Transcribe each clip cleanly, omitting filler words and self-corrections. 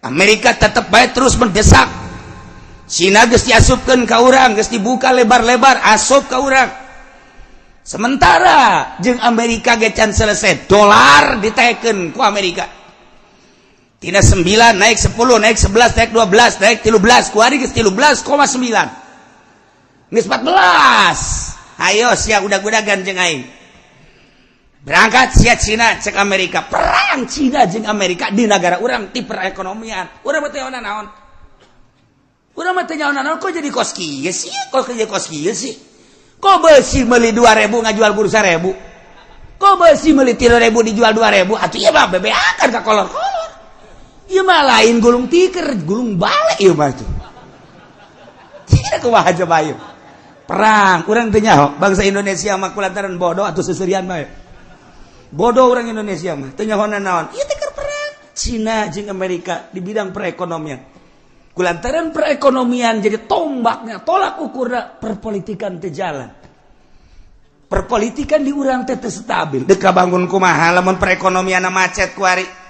Amerika tetap baik terus mendesak. Cina geus diasupkeun ka urang, geus dibuka lebar-lebar asup ka urang. Sementara jeung Amerika ge can selesai, dolar ditaekkeun ku Amerika. Tina 9 naik 10, naik 11, naik 12, naik 13, kuari geus 13,9. Geus 14. Ayo sia udag-udagan jeung aing. Berangkat sia Cina cek Amerika. Perang Cina jeung Amerika di negara urang ti perekonomian. Urang mah teu naon. Urang mah teu naon, kok jadi kos kieu sih? Kok jadi kos kieu sih? Kok besi meuli 2000 ngajual bursa 1000? Kok besi meuli 3000 dijual 2000? Atuh ieu mah bebeakan ka kolor-kolor. Ieu mah lain gulung tiker, gulung balik ieu mah tuh. Tidak kumaha coba ieu. Perang, urang teu nyaho bangsa Indonesia mah kulantaran bodoh atau seserian bae. Bodoh orang Indonesia mah, teu nyaho naon. Ieu teh keur perang Cina jeung Amerika di bidang perekonomian. Kulantaran perekonomian jadi tombaknya, tolak ukurna perpolitikan teu jalan. Perpolitikan di urang teh teu stabil. Dek bangun kumaha lamun perekonomian macet kuari.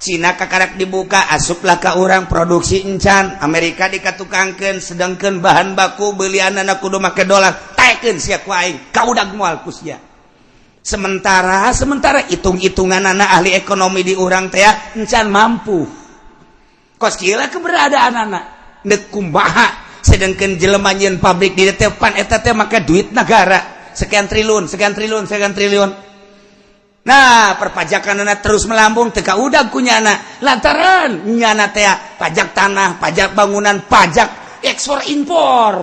Cina kakarak dibuka, asuplah ka urang, produksi encan. Amerika dikatukangkeun, sedangkan bahan baku belianana kudu make dolar, taekeun sia ku aing, kaudag moal ku sia. Sementara sementara hitung-hitungan anak ahli ekonomi di urang teh encan mampu. Kos kieu keberadaan anak nek kumaha, sedangkan jelema nyieun pabrik di depan eta teh make duit negara sekian triliun, sekian triliun, sekian triliun. Nah, perpajakan anak terus melambung, teka udah kunyana lantaran nyana teh pajak tanah, pajak bangunan, pajak ekspor impor.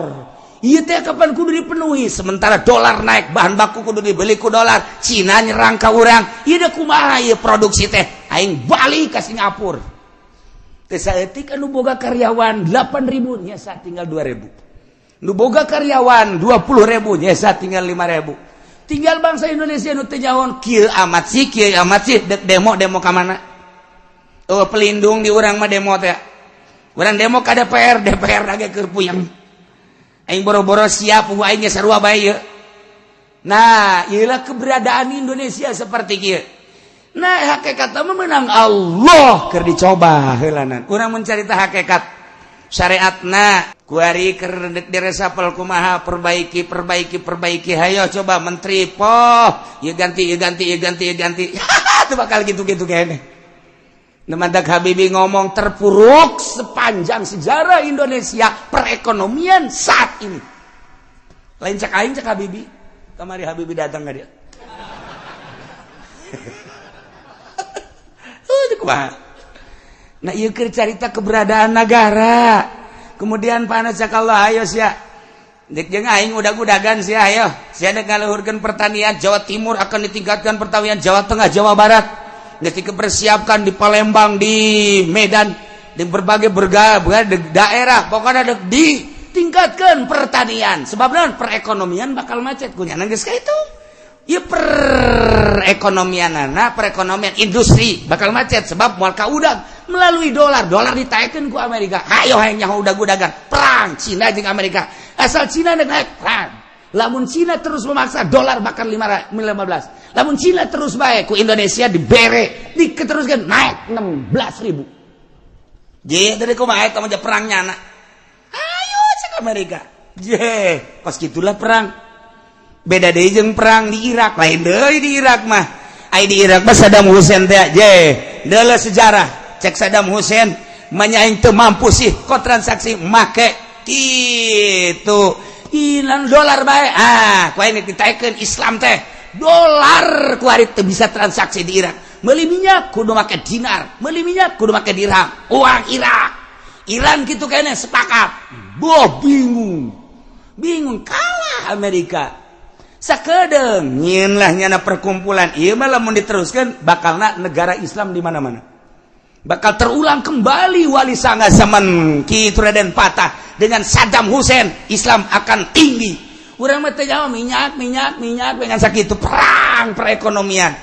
Iya teh kapan kudu dipenuhi? Sementara dolar naik, bahan baku kudu dibeli ku dolar. Cina nyerang ka urang. Ieu da kumaha ieu produksi teh? Aing balik ke Singapura. Teu saeutik anu boga karyawan 8000 nyesa tinggal 2000. Nu boga karyawan 20.000 nyesa tinggal 5000. Tinggal bangsa Indonesia nu teu nyaho, kieu amat sih, kieu amat sih, dek demo demo ka mana? Oh, pelindung di urang mah demo teh. Urang demo ka DPR, DPR lagi keur puyeng. Aing boro-boro siap, aing ge sarua bae ieu. Nah, ieulah keberadaan Indonesia seperti kieu. Nah, hakikat mah menang Allah keur dicoba heulanan. Urang mencarita hakikat syariatna kuari keur diresapel kumaha, perbaiki, perbaiki, perbaiki. Hayo coba menteri poh ieu ganti, ieu ganti, ieu ganti, ieu ganti. Itu bakal gitu-gitu kayaknya. Mantak Habibie ngomong terpuruk sepanjang sejarah Indonesia perekonomian saat ini. Lain cek aing, cek Habibie. Kamari Habibie datang ka dia. Kumaha? Nah, ieu keur carita keberadaan negara. Kemudian panas cek Allah, ayo sia. Dek jeung aing udag-udagan sia, ayo. Sia dek ngaluhurkeun pertanian Jawa Timur, akan ditingkatkan pertanian Jawa Tengah, Jawa Barat. Geus dipersiapkan di Palembang, di Medan, di berbagai berbagai daerah, pokoknya dek ditingkatkan pertanian. Sebab naon? Perekonomian bakal macet kunyana geus ka itu. Ya, perekonomian anak, perekonomian industri bakal macet sebab moal kaudag melalui dolar. Dolar ditaekkeun ku Amerika. Hayo hayang nyaho udag-udagan perang Cina jeung Amerika. Asal Cina dek naik, perang. Lamun Cina terus memaksa, dolar bakal 15. Lamun Cina terus baik ku Indonesia dibere diteruskan naik 16 ribu. Je dari kumaha eta mah perang nyana. Ayo cek Amerika je, kos gitulah perang. Beda deui jeung perang di Irak, lain deui di Irak mah. Ai di Irak mah Saddam Hussein teh je deuleu sejarah. Cek Saddam Hussein manya, aing teu mampu sih kok transaksi make kitu hilang dolar bae. Ah, ku aing ditaekeun Islam teh dolar, ku ari teu bisa transaksi di Irak. Meuli minyak kudu make dinar, meuli minyak kudu make dirham, uang Irak. Iran gitu kayaknya sepakat. Boh, bingung bingung, kalah Amerika. Sakedeng nyieun lah nyana perkumpulan. Ieu mah lamun diteruskan bakalna negara Islam di mana-mana bakal terulang kembali Wali Sanga zaman Ki Raden Patah dengan Saddam Hussein. Islam akan tinggi. Urang mah teu jawab minyak, minyak, minyak dengan sakitu perang perekonomian.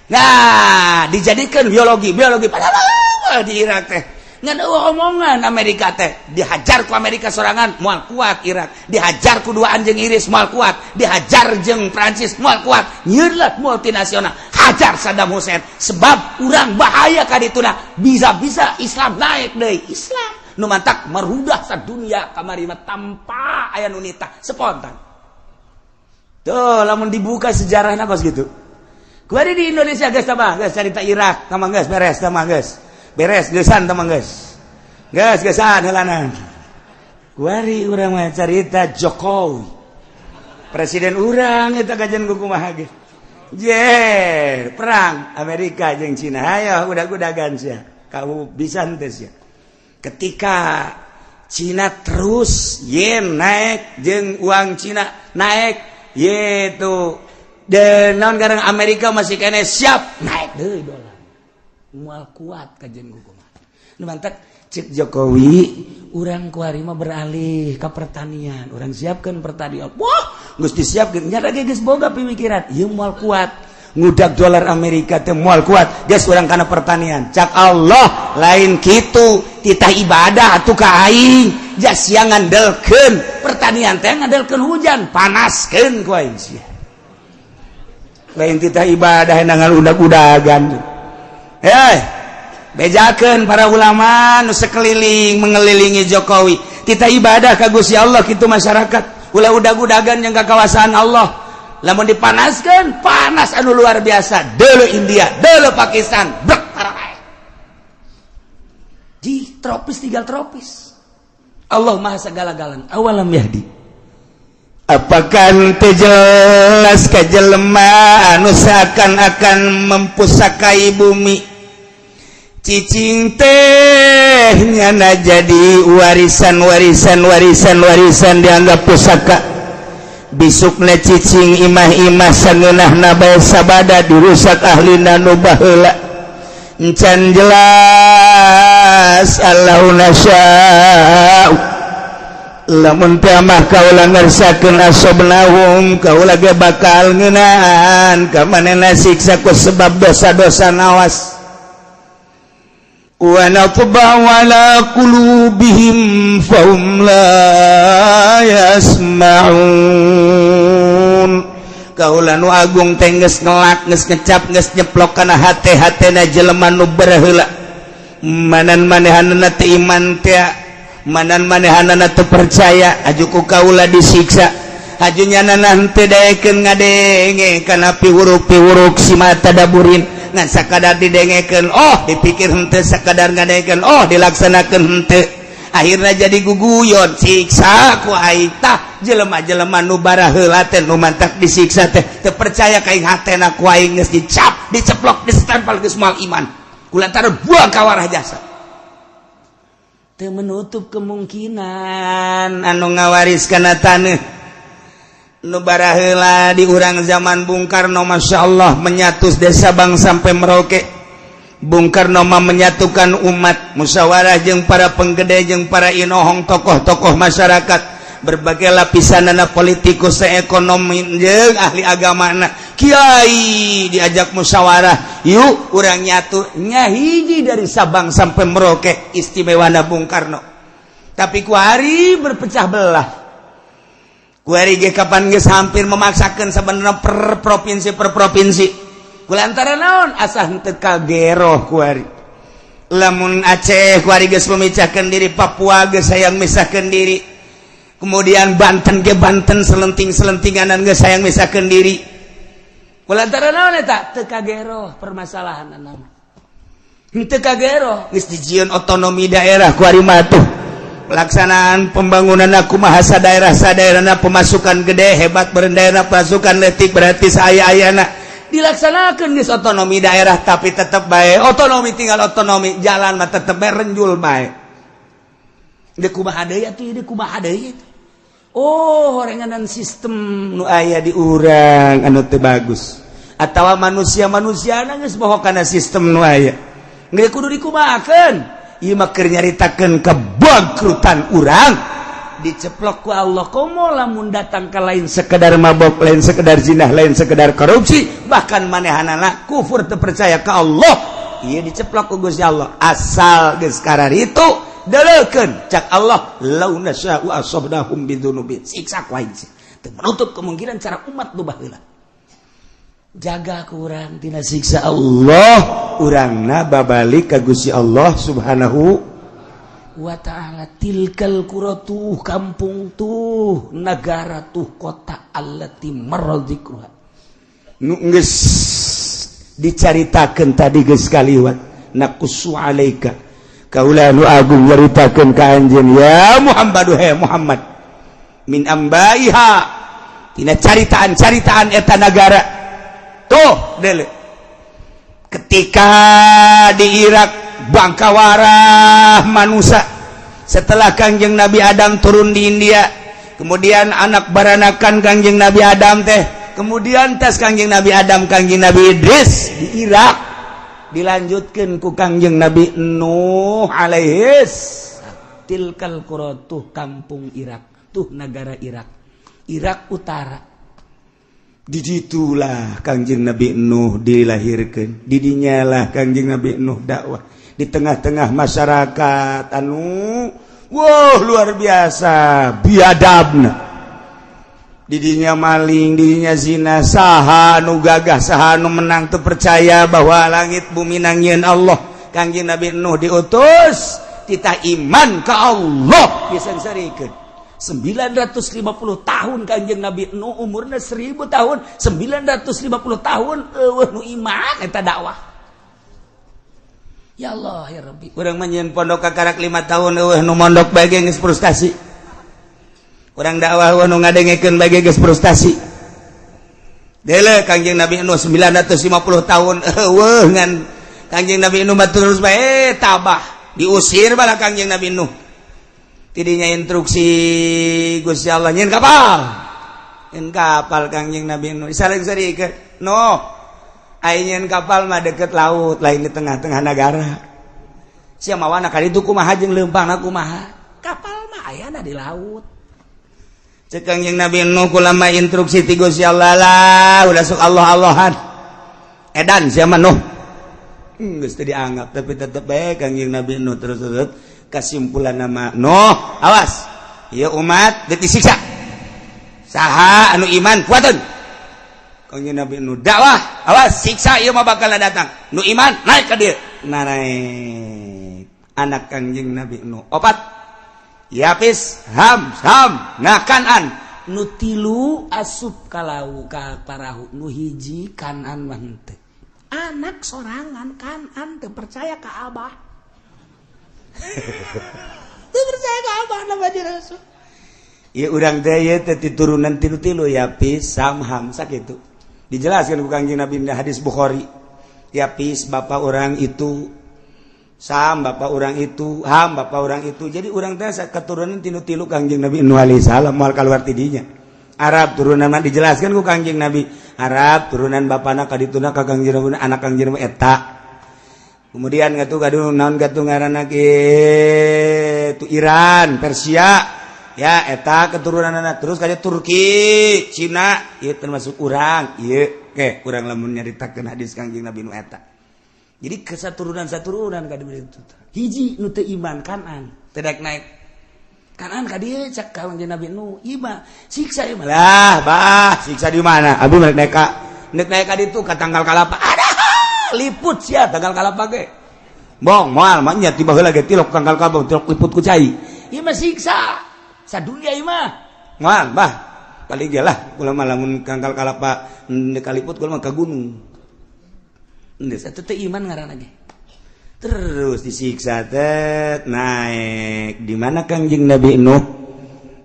Nah, dijadikan biologi biologi, padahal di Irak teh ngan eueuh omongan Amerika teh. Dihajar ku Amerika sorangan moal kuat Irak, dihajar ku dua anjing Inggris moal kuat, dihajar jeung Prancis moal kuat. Nyieun multinasional, hajar. Hajar Saddam Hussein, sebab urang bahaya ka dituna, bisa-bisa Islam naik deui. Islam nu mantak merudah sadunia kamari mah tanpa aya nu nitah, spontan. Tuh, lamun dibuka sejarahna kos gitu. Kuari di Indonesia geus tambah, geus carita Irak, tambah geus beres, tambah geus. Beres geusan, tambah geus. Geus geusan heulanan. Kuari urang mah carita Jokowi. Presiden urang eta kajian kumaha ge. Je, perang Amerika jeung Cina. Ayo udah-udagan sia. Kamu bisa henteu sia. Ketika Cina terus yen naik jeung uang Cina naik, yaitu dan naon garang Amerika masih kene siap naik deui dolar, moal kuat kajian kumaha. Nu mantak cek Jokowi, urang kuari mah beralih ke pertanian, urang siapkan pertanian. Wah, geus disiapkeun nya ge, geus boga pemikiran ieu moal kuat ngudak dolar Amerika teh, moal kuat, geus urang kana pertanian. Cak Allah, lain kitu, titah ibadah atuh ka aing, jas sia ngandelkeun pertanian teh ngandelkeun hujan, panaskeun ku aing sia. Lain titah ibadah dengan udag-udagan. Eh, bejakeun para ulama nu sekeliling mengelilingi Jokowi, titah ibadah ka Gusti Allah kitu. Masyarakat ulah udag-udagan yang kawasan Allah. Lamun dipanaskan, panas anu luar biasa. Dulu India, dulu Pakistan, brek para di tropis, tinggal tropis. Allah Maha segala-galana. Awalam yahdi, apakah teu jelas ka jelema anu seakan-akan mempusakai bumi? Cicing teh nyana jadi warisan, warisan, warisan, warisan, dianggap pusaka. Bisukna cicing imah-imah sangeunahna bae sabada dirusak ahlina nu baheula. Encan jelas Allahu nasya'u, lamun teh mah kaula ngersakeun, asobnahum, kaula ge bakal ngeunaan ka manehna siksa ku sebab dosa-dosa. Nawas, wa natba'u ala qulubihim fahum la yasma'un. Kaula nu agung teh geus ngelak, geus ngecap, geus nyeplok kana hate-hatena jelema nu baheula. Manan manehanana teh iman teh, manan manehanana teu percaya, aju ku kaula disiksa. Aju nyanana henteu daekeun ngadenge kana piwuruk-piwuruk si mata daburin, ngan sakadar didengekeun oh dipikir henteu, sakadar ngadengekeun oh dilaksanakeun henteu, akhirnya jadi guguyon, siksa ku aing. Tah, jelema-jelema nu baraheula teh nu mantak disiksa teh teu percaya ka aing, hatena ku aing geus dicap, diceplok, ditempel, geus moal iman kulantaran buang kawarah jasa. Teu menutup kemungkinan anu ngawaris kana taneuh nu baraheula di urang zaman Bung Karno, Masya Allah, menyatu desa Bang sampai Merauke. Bung Karno mah menyatukan umat, musyawarah jeung para penggede, jeung para inohong, tokoh-tokoh masyarakat berbagai lapisan, anak politikus, ekonomi, jeung ahli agama, kiai, diajak musyawarah, yuk urang nyatu nyahiji dari Sabang sampai Merauke. Istimewa Bung Karno, tapi kuari berpecah belah. Kuari ge kapan geus hampir memaksakan sebenarnya per provinsi, per provinsi, kulantaran naon? Asa henteu kageroh kuari. Lamun Aceh kuari geus memecahkan diri, Papua geus hayang misahkan diri, kemudian Banten ge Banten selenting-selentinganan geus hayang misahkan diri. Kulantaran naon eta? Teu kageroh permasalahan nama, henteu kageroh. Geus dijieun otonomi daerah kuari mah tuh, pelaksanaan pembangunan aku bahasa daerah sadaerahna, pemasukan gede hebat daerah, pasukan letik berarti saya ayana dilaksanakan. Geus otonomi daerah, tapi tetap baik otonomi tinggal otonomi, jalan mah tetep bae renjul bae. Deuk kumaha deui atuh? Deuk kumaha deui? Oh, horenganan sistem nu aya di urang anu teu bagus atawa manusia-manusia geus bohong kana sistem nu aya. Geus kudu dikumahakeun? Ieu mah keur nyaritakeun kebangkrutan urang, diceplok ku Allah. Komo lamun datang ke lain sekedar mabok, lain sekedar zinah, lain sekedar korupsi, bahkan manehanana kufur, teu percaya ke Allah, ieu diceplok ku Gusti Allah. Asal geus itu deleukeun, cak Allah, lau nasya'u asabnahum bidzunubihim, siksa ku aing. Teu menutup kemungkinan cara umat nu baheula. Jaga ku urang tina siksa Allah, urangna babalik ka Gusti Allah Subhanahu wa ta'ala. Tilkal qura, tuh kampung, tuh negara, tuh kota, allati marra dzikruha, nu geus dicaritakeun tadi, geus kaliwat. Naqussu alaika, kaula nu agung nyaritakeun ka anjeun ya Muhammad, he Muhammad, min ambaiha, tina caritaan-caritaan eta nagara. Tuh dele, ketika di Irak bangkawarah manusia setelah Kangjeng Nabi Adam turun di India, kemudian anak baranakan Kangjeng Nabi Adam teh, kemudian tes Kangjeng Nabi Adam, Kangjeng Nabi Idris di Irak, dilanjutkan ku Kangjeng Nabi Nuh alaihis. Tilkal qura, tuh kampung Irak, tuh negara Irak, Irak Utara. Diditulah Kangjeng Nabi Nuh dilahirkan, didinyalah Kangjeng Nabi Nuh dakwah di tengah-tengah masyarakat anu wow, luar biasa biadabna. Didinya maling, didinya zina. Saha nu gagah, saha nu menang, tuh percaya bahwa langit bumi nangieun Allah. Kangjeng Nabi Nuh diutus, kita iman ke Allah disengsarikeun 950 tahun. Kanjeng Nabi Nuh umurnya 1000 tahun, 950 tahun euweuh nu iman eta dakwah. Ya Allah ya Rabbi, urang mah pondok kakarak 5 tahun, euweuh nu mondok bae geus frustasi. Urang dakwah, euweuh nu ngadengekeun bae geus frustasi. Dele Kangjeng Nabi Nuh 950 tahun euweuh, ngan Kangjeng Nabi Nuh mah terus bae tabah. Diusir bala Kangjeng Nabi Nuh. Tidinya instruksi Gusti Allah, nyieun kapal, nyieun kapal. Kangjeng Nabi Nuh saling ke no nyieun kapal mah deket laut, lain di tengah-tengah negara. Sia mawana kali itu kumaha jeung leumpangna kumaha? Kapal mah ayana di laut. Cek Kangjeng Nabi Nuh, kulama instruksi ti Gusti Allah lah, udah sok Allah Allahan, edan sia mah Nuh. Geus teu dianggap, tapi tetep bae Kangjeng Nabi Nuh terus terus. Kesimpulan nama Nuh, awas ya umat, disiksa. Saha anu iman kuatun. Kangjeng Nabi Nuh dakwah, awas siksa ieu mah bakal datang, nu iman naik ka dieu. Nah, naik anak Kangjeng Nabi Nuh opat, Yapis, Ham, Sam, nah Kanan. Nu tilu asup kalau ka parahu, nu hiji Kanan mah henteu. Anak sorangan Kanan teu percaya ka abah, teu percaya ka abah nama Rasul. Ya urang teh ieu teh turunan tilu-tilu, Yapis, Sam, Ham, sakitu. Dijelaskan ku Kangjeng Nabi di hadis Bukhari. Yapis bapak orang itu, Sam bapak orang itu, Ham bapak orang itu. Jadi urang teh keturunan tilu-tilu Kangjeng Nabi Nuh alaihi salam, moal keluar tidinya. Arab turunan mah dijelaskan ku Kangjeng Nabi. Arab turunan bapana kadituna ka Kangjeng Nabi, anak Kangjeng Nabi eta. Kemudian ngatu kadu naon gatu ngaranna kitu, Iran, Persia. Ya eta keturunan anak terus kayak Turki, Cina, ieu termasuk urang, ieu ke urang lamun nyaritakeun hadis Kangjeng Nabi nu eta. Jadi kesaturunan saturunan ka itu. Hiji nu teu iman, Kanan, teu daek naik. Kanan ka dieu, cek Kangjeng Nabi Nu, ieu siksa ieu lah, bah, siksa di mana? Abi naik naik ka naik naik ka ditu ka tangkal kalapa. Ada liput sia tangkal kalapa ge. Bong moal mah nya tiba heula ge tilok tangkal kalapa, tilok liput ku cai. Ieu mah siksa sadunia ieu mah. Moal bah, paling ge lah kula mah lamun tangkal kalapa kaliput, kula mah ka gunung. Geus atuh teu iman ngaranna ge. Terus disiksa teh naik di mana Kangjeng Nabi Nuh?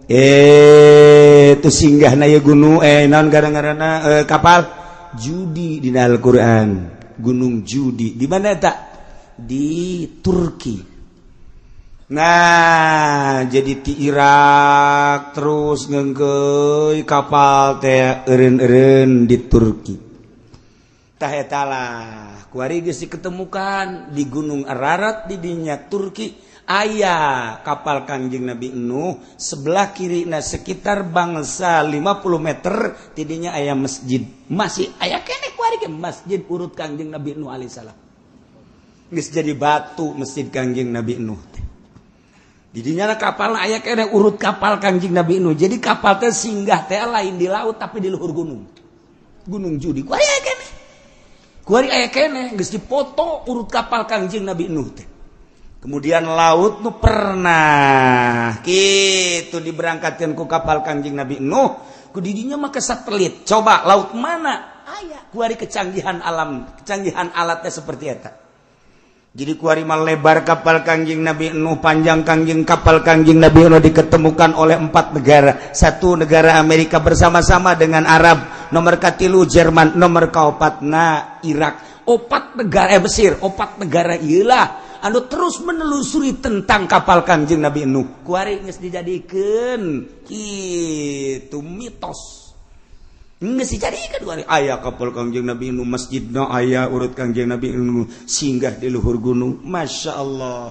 Itu singgah na gunung, naon gara-garana, kapal Judi di Al-Qur'an. Gunung Judi di mana tak? Di Turki. Nah, jadi di Irak terus ngengkeuy kapal teh eureun-eureun di Turki. Tah eta lah kuari geus diketemukan di Gunung Ararat di dinya Turki aya kapal Kangjeng Nabi Nuh. Sebelah kiri, nah, sekitar bangsa 50 meter tidinya aya masjid, masih aya keneh kuari ke masjid urut Kangjeng Nabi Nuh alaihissalam. Geus jadi batu masjid Kangjeng Nabi Nuh teh. Didinya kapal aya keneh urut kapal Kangjeng Nabi Nuh. Jadi kapal teh singgah teh lain di laut, tapi di luhur gunung. Gunung Judi. Kuari aya keneh, kuari aya keneh, geus dipoto urut kapal Kangjeng Nabi Nuh teh. Kemudian laut nu pernah kitu diberangkatkan ku kapal Kangjeng Nabi Nuh, ku didinya mah ke satelit. Coba laut mana aya kuari, kecanggihan alam, kecanggihan alatnya seperti eta. Jadi kuari mah lebar kapal Kangjeng Nabi Nuh, panjang Kangjeng kapal Kangjeng Nabi Nuh diketemukan oleh empat negara. Satu negara Amerika bersama-sama dengan Arab, nomor katilu Jerman, nomor kaopatna Irak. Opat negara, Mesir, opat negara iyalah anu terus menelusuri tentang kapal Kangjeng Nabi Nuh. Kuari geus dijadikeun kitu mitos, geus dijadikeun. Kuari aya kapal Kangjeng Nabi Nuh, masjidna aya urut Kangjeng Nabi Nuh singgah di luhur gunung. Masya Allah,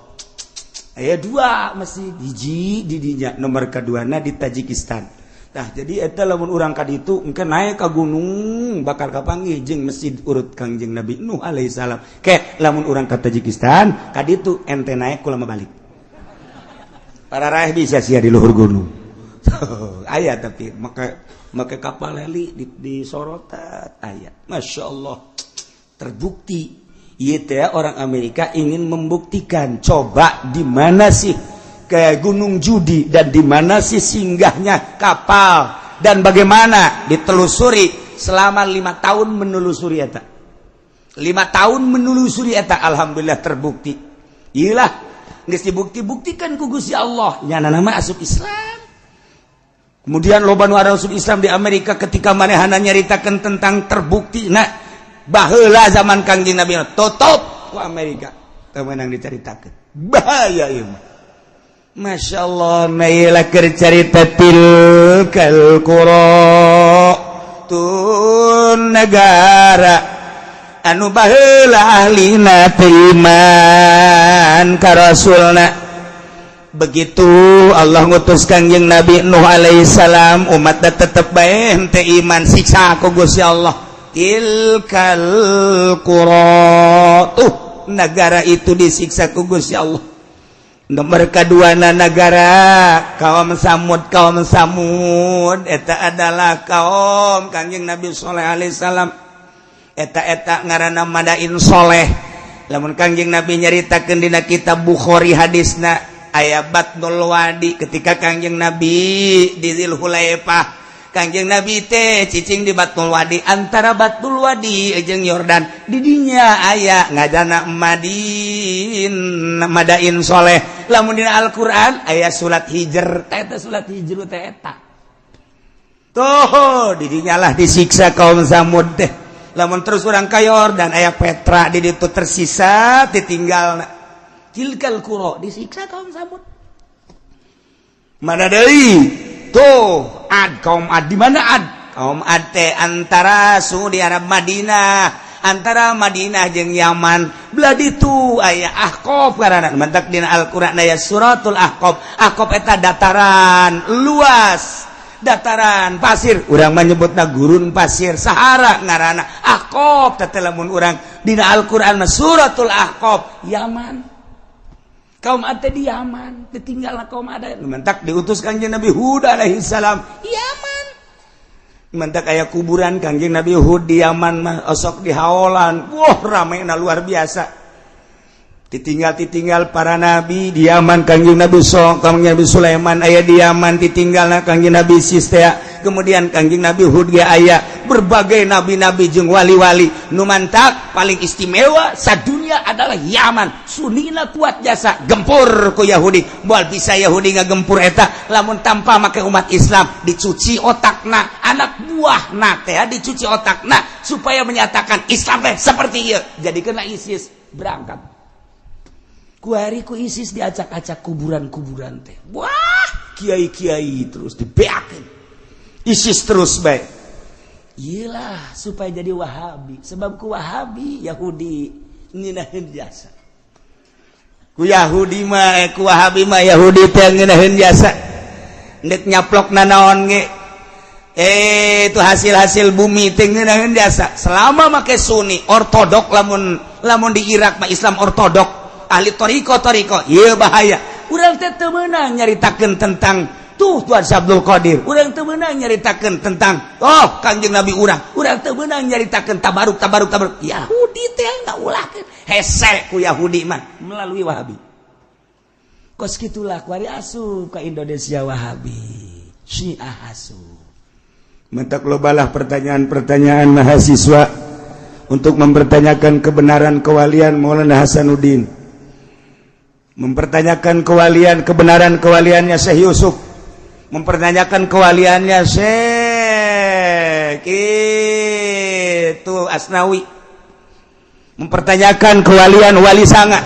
aya dua masjid, hiji di dinya, nomor keduana di Tajikistan. Nah, jadi eta lamun urang ka ditu engke naik ka gunung bakal kapanggih jeung masjid urut Kangjeng Nabi Nuh alaihissalam. Ke lamun urang ka Tajikistan ka ditu, ente naik kula balik. Para raih bisa sia di luhur gunung. Aya, tapi maka make kapal heli di sorotan aya. Masya Allah, terbukti. Ieu teh orang Amerika ingin membuktikan, coba di mana sih ke Gunung Judi dan di mana sih singgahnya kapal dan bagaimana ditelusuri selama 5 tahun menelusuri eta, 5 tahun menelusuri eta. Alhamdulillah terbukti. Iyalah, geus dibukti-buktikan ku Gusti Allah, nyana nama asup Islam. Kemudian loba nu asup Islam di Amerika ketika manehana nyaritakeun tentang terbukti. Nah, baheula zaman Kangjeng Nabi tutup ku Amerika, teu meunang dicaritakeun, bahaya ieu mah. Masya Allah, naila cerita tilkal qura, tun negara anu baheula ahlina teu iman ka rasulna. Begitu Allah ngutus Kangjeng Nabi Nuh alaihissalam, umat tetep bae henteu iman, siksa ku Gusti Allah. Tilkal qura, tuh negara itu disiksa ku Gusti Allah. Nomor kedua negara kaum Samud. Kaum Samud eta adalah kaum Kangjeng Nabi Soleh alaihissalam. Eta-eta ngaranna Madain Soleh. Lamun Kangjeng Nabi nyaritakeun dina kitab Bukhari, hadisna aya Batnul Wadi. Ketika Kangjeng Nabi di Dzulhulaifah, Kangjeng Nabi teh cicing di Batnul Wadi, antara Batnul Wadi jeung Yordan. Didinya aya ngajana Madin, Madain Soleh. Lamun dina Al-Qur'an aya surat Hijr, eta surat Hijr teh eta tuh. Didinya lah disiksa kaum Samud teh. Lamun terus urang ka Yordan, aya Petra di ditu tersisa ditinggal. Tilkal qura, disiksa kaum Samud. Mana deui tuh? Ad, kaum Ad. Di mana Ad? Kaum Ad teh antara Saudi Arab, Madinah, antara Madinah jeung Yaman belah ditu aya Ahqaf karana. Mantak dina Al-Qur'an aya suratul Ahqaf. Ahqaf eta dataran luas, dataran pasir, urang menyebutna gurun pasir Sahara ngaranna Ahqaf. Teh lamun urang dina Al-Qur'an mah suratul Ahqaf. Yaman, kaum Ad di Yaman ditinggal. Kaum Ad mentak diutus Kangjeng Nabi Hud alaihi salam Yaman. Mentak aya kuburan Kangjeng Nabi Hud di Yaman mah, osok di haolan. Wah, rame na luar biasa. Ditinggal, ditinggal para nabi di Yaman. Kangjeng Nabi So, Kangjeng Nabi Sulaiman aya di Yaman, ditinggal Kangjeng Nabi Sistea. Kemudian Kangjeng Nabi Hud ge aya, berbagai nabi-nabi jeung wali-wali. Nu mantak paling istimewa sadunia adalah Yaman. Sunina kuat jasa gempur ku Yahudi. Moal bisa Yahudi ngagempur eta lamun tanpa make umat Islam. Dicuci otakna, anak buahna teh dicuci otakna supaya menyatakan Islam teh seperti ieu, jadi kena ISIS berangkat. Kuari ku ISIS diacak-acak kuburan-kuburan teh. Wah, kiai-kiai terus dibeakeun ISIS terus baik. Iyalah, supaya jadi Wahabi. Sebab ku Wahabi Yahudi ngeunaheun jasa. Ku Yahudi mah, ku Wahabi mah Yahudi teh ngeunaheun jasa. Ndek nyaplok nanaon ge, itu hasil-hasil bumi teh ngeunaheun jasa. Selama make Sunni ortodok, lamun lamun di Irak mah Islam ortodok, ahli toriko toriko, iya bahaya. Urang teh teu meunang nyaritakeun tentang Tuh Tuan Syekh Abdul Qadir, urang teu meunang nyaritakeun tentang oh Kangjeng Nabi urang. Urang teu meunang nyaritakeun tabaruk tabaruk tabaruk. Yahudi teh ngaulahkeun. Hese ku Yahudi mah melalui Wahabi. Kos kitulah kuari asup ka Indonesia Wahabi. Syiah asup. Mentak lobalah pertanyaan-pertanyaan mahasiswa untuk mempertanyakan kebenaran kewalian Maulana Hasanuddin, mempertanyakan kewalian kebenaran kewaliannya Syekh Yusuf, mempertanyakan kewaliannya Syekh itu Asnawi, mempertanyakan kewalian Wali Sanga.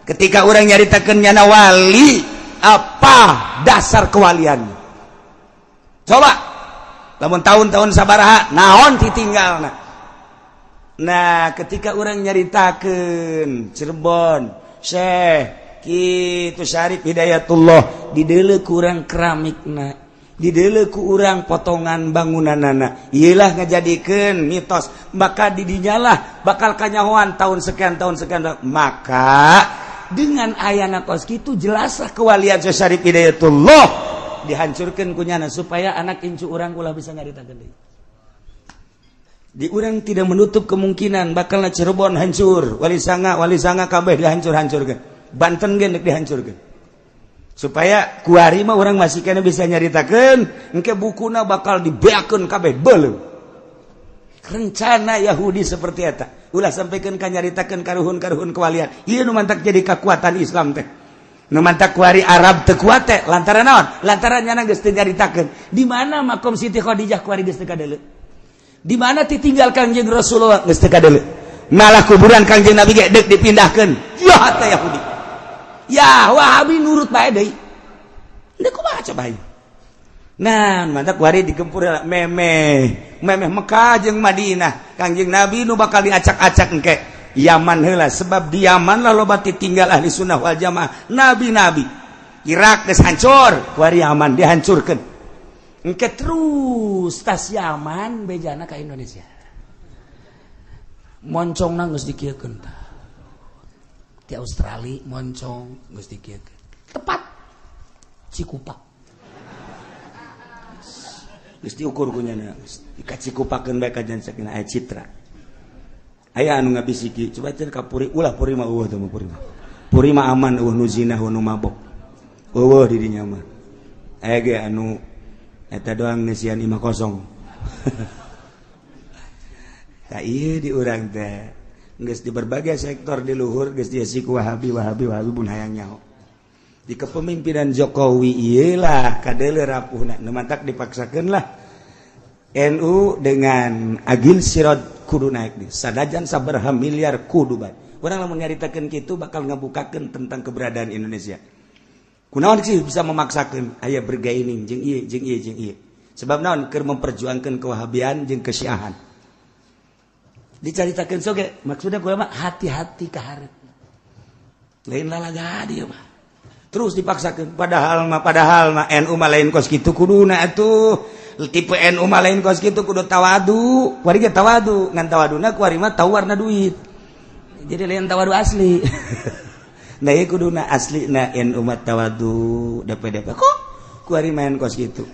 Ketika orang nyaritakeun nyana wali, apa dasar kewaliannya? Coba lamun tahun-tahun sabaraha naon ditinggalna. Nah, ketika orang nyaritakeun Cirebon Syekh kitu Syarif Hidayatullah, dideuleu ku urang keramikna, dideuleu ku urang potongan bangunanana, ieulah ngajadikeun mitos. Maka didinyalah bakal kanyahoan tahun sekian tahun sekian. Maka dengan ayana kos kitu jelaslah kewalian Syekh Syarif Hidayatullah dihancurkan kunyana supaya anak incu urang ulah bisa nyaritakeun deui. Di urang tidak menutup kemungkinan bakal Cirebon hancur, Wali Sanga, Wali Sanga kabeh dihancur-hancurkan. Banten ge deuk dihancurkeun. Supaya kuari mah urang masih kena bisa nyaritakeun, engke bukuna bakal dibeakeun kabeh beuleum. Rencana Yahudi seperti eta. Ulah sampaikan ka nyaritakeun karuhun-karuhun kewalian. Ieu nu mantak jadi kekuatan Islam teh. Nu mantak kuari Arab teu kuat teh lantaran naon? Lantaran nyana geus teu nyaritakeun. Di mana makom Siti Khadijah kuari geus teu kadeuleu. Di mana ditinggal Kangjeng Rasulullah geus teu kadeuleu. Malah kuburan Kangjeng Nabi ge deuk dipindahkeun. Ya teh Yahudi. Ya Wahabi nurut bae deui. Deuk kumaha coba ieu? Nah, mantak kuari digempur memeh. Memeh Mekah jeung Madinah. Kangjeng Nabi nu bakal diacak-acak engke. Yaman heula, sebab di Yaman lah loba tinggal ahli sunnah wal jamaah, nabi-nabi. Irak geus hancur, kuari Yaman dihancurkeun. Engke terus tas Yaman bejana ka Indonesia. Moncongna geus dikieukeun tah. Di Australia moncong geus dikieukeun. Tepat Cikupa. Geus diukur ku nyana, dikacikupakeun bae ka sakinah aya citra. Aya anu ngabisiki, coba cenah ka Puri, ulah Puri mah eueuh teh mah Puri mah. Puri mah aman, eueuh nu zina, eueuh nu mabok. Eueuh di dinya mah. Aya ge anu eta doang ngeusian imah kosong. Tah ieu di urang teh geus di berbagai sektor di luhur geus diisi ku Wahabi, Wahabi, Wahabi pun hayang nyaho. Di kepemimpinan Jokowi ieu lah kadeuleu rapuhna, nu mantak dipaksakeun lah NU dengan Agil Siroj kudu naik di sadajan sabaraha miliar kudu bae. Urang lamun nyaritakeun kitu bakal ngabukakeun tentang keberadaan Indonesia. Kunaon sih bisa memaksakeun aya bergaining jeung ieu jeung ieu jeung ieu. Sebab naon keur memperjuangkeun kewahabian jeung kesyiahan. Dicaritakeun soge maksudna kumaha, hati-hati ka hareup. Lain lalaga dieu mah. Terus dipaksakeun padahal mah NU mah lain kos kitu kuduna atuh. Tipe NU mah lain kos kitu, kudu tawadu. Kuari ge tawadu, ngan tawaduna kuari mah tau warna duit. Jadi lain tawadu asli. Nah, ieu kuduna asli na NU mah tawadu DPDP kok kuari main kos kitu.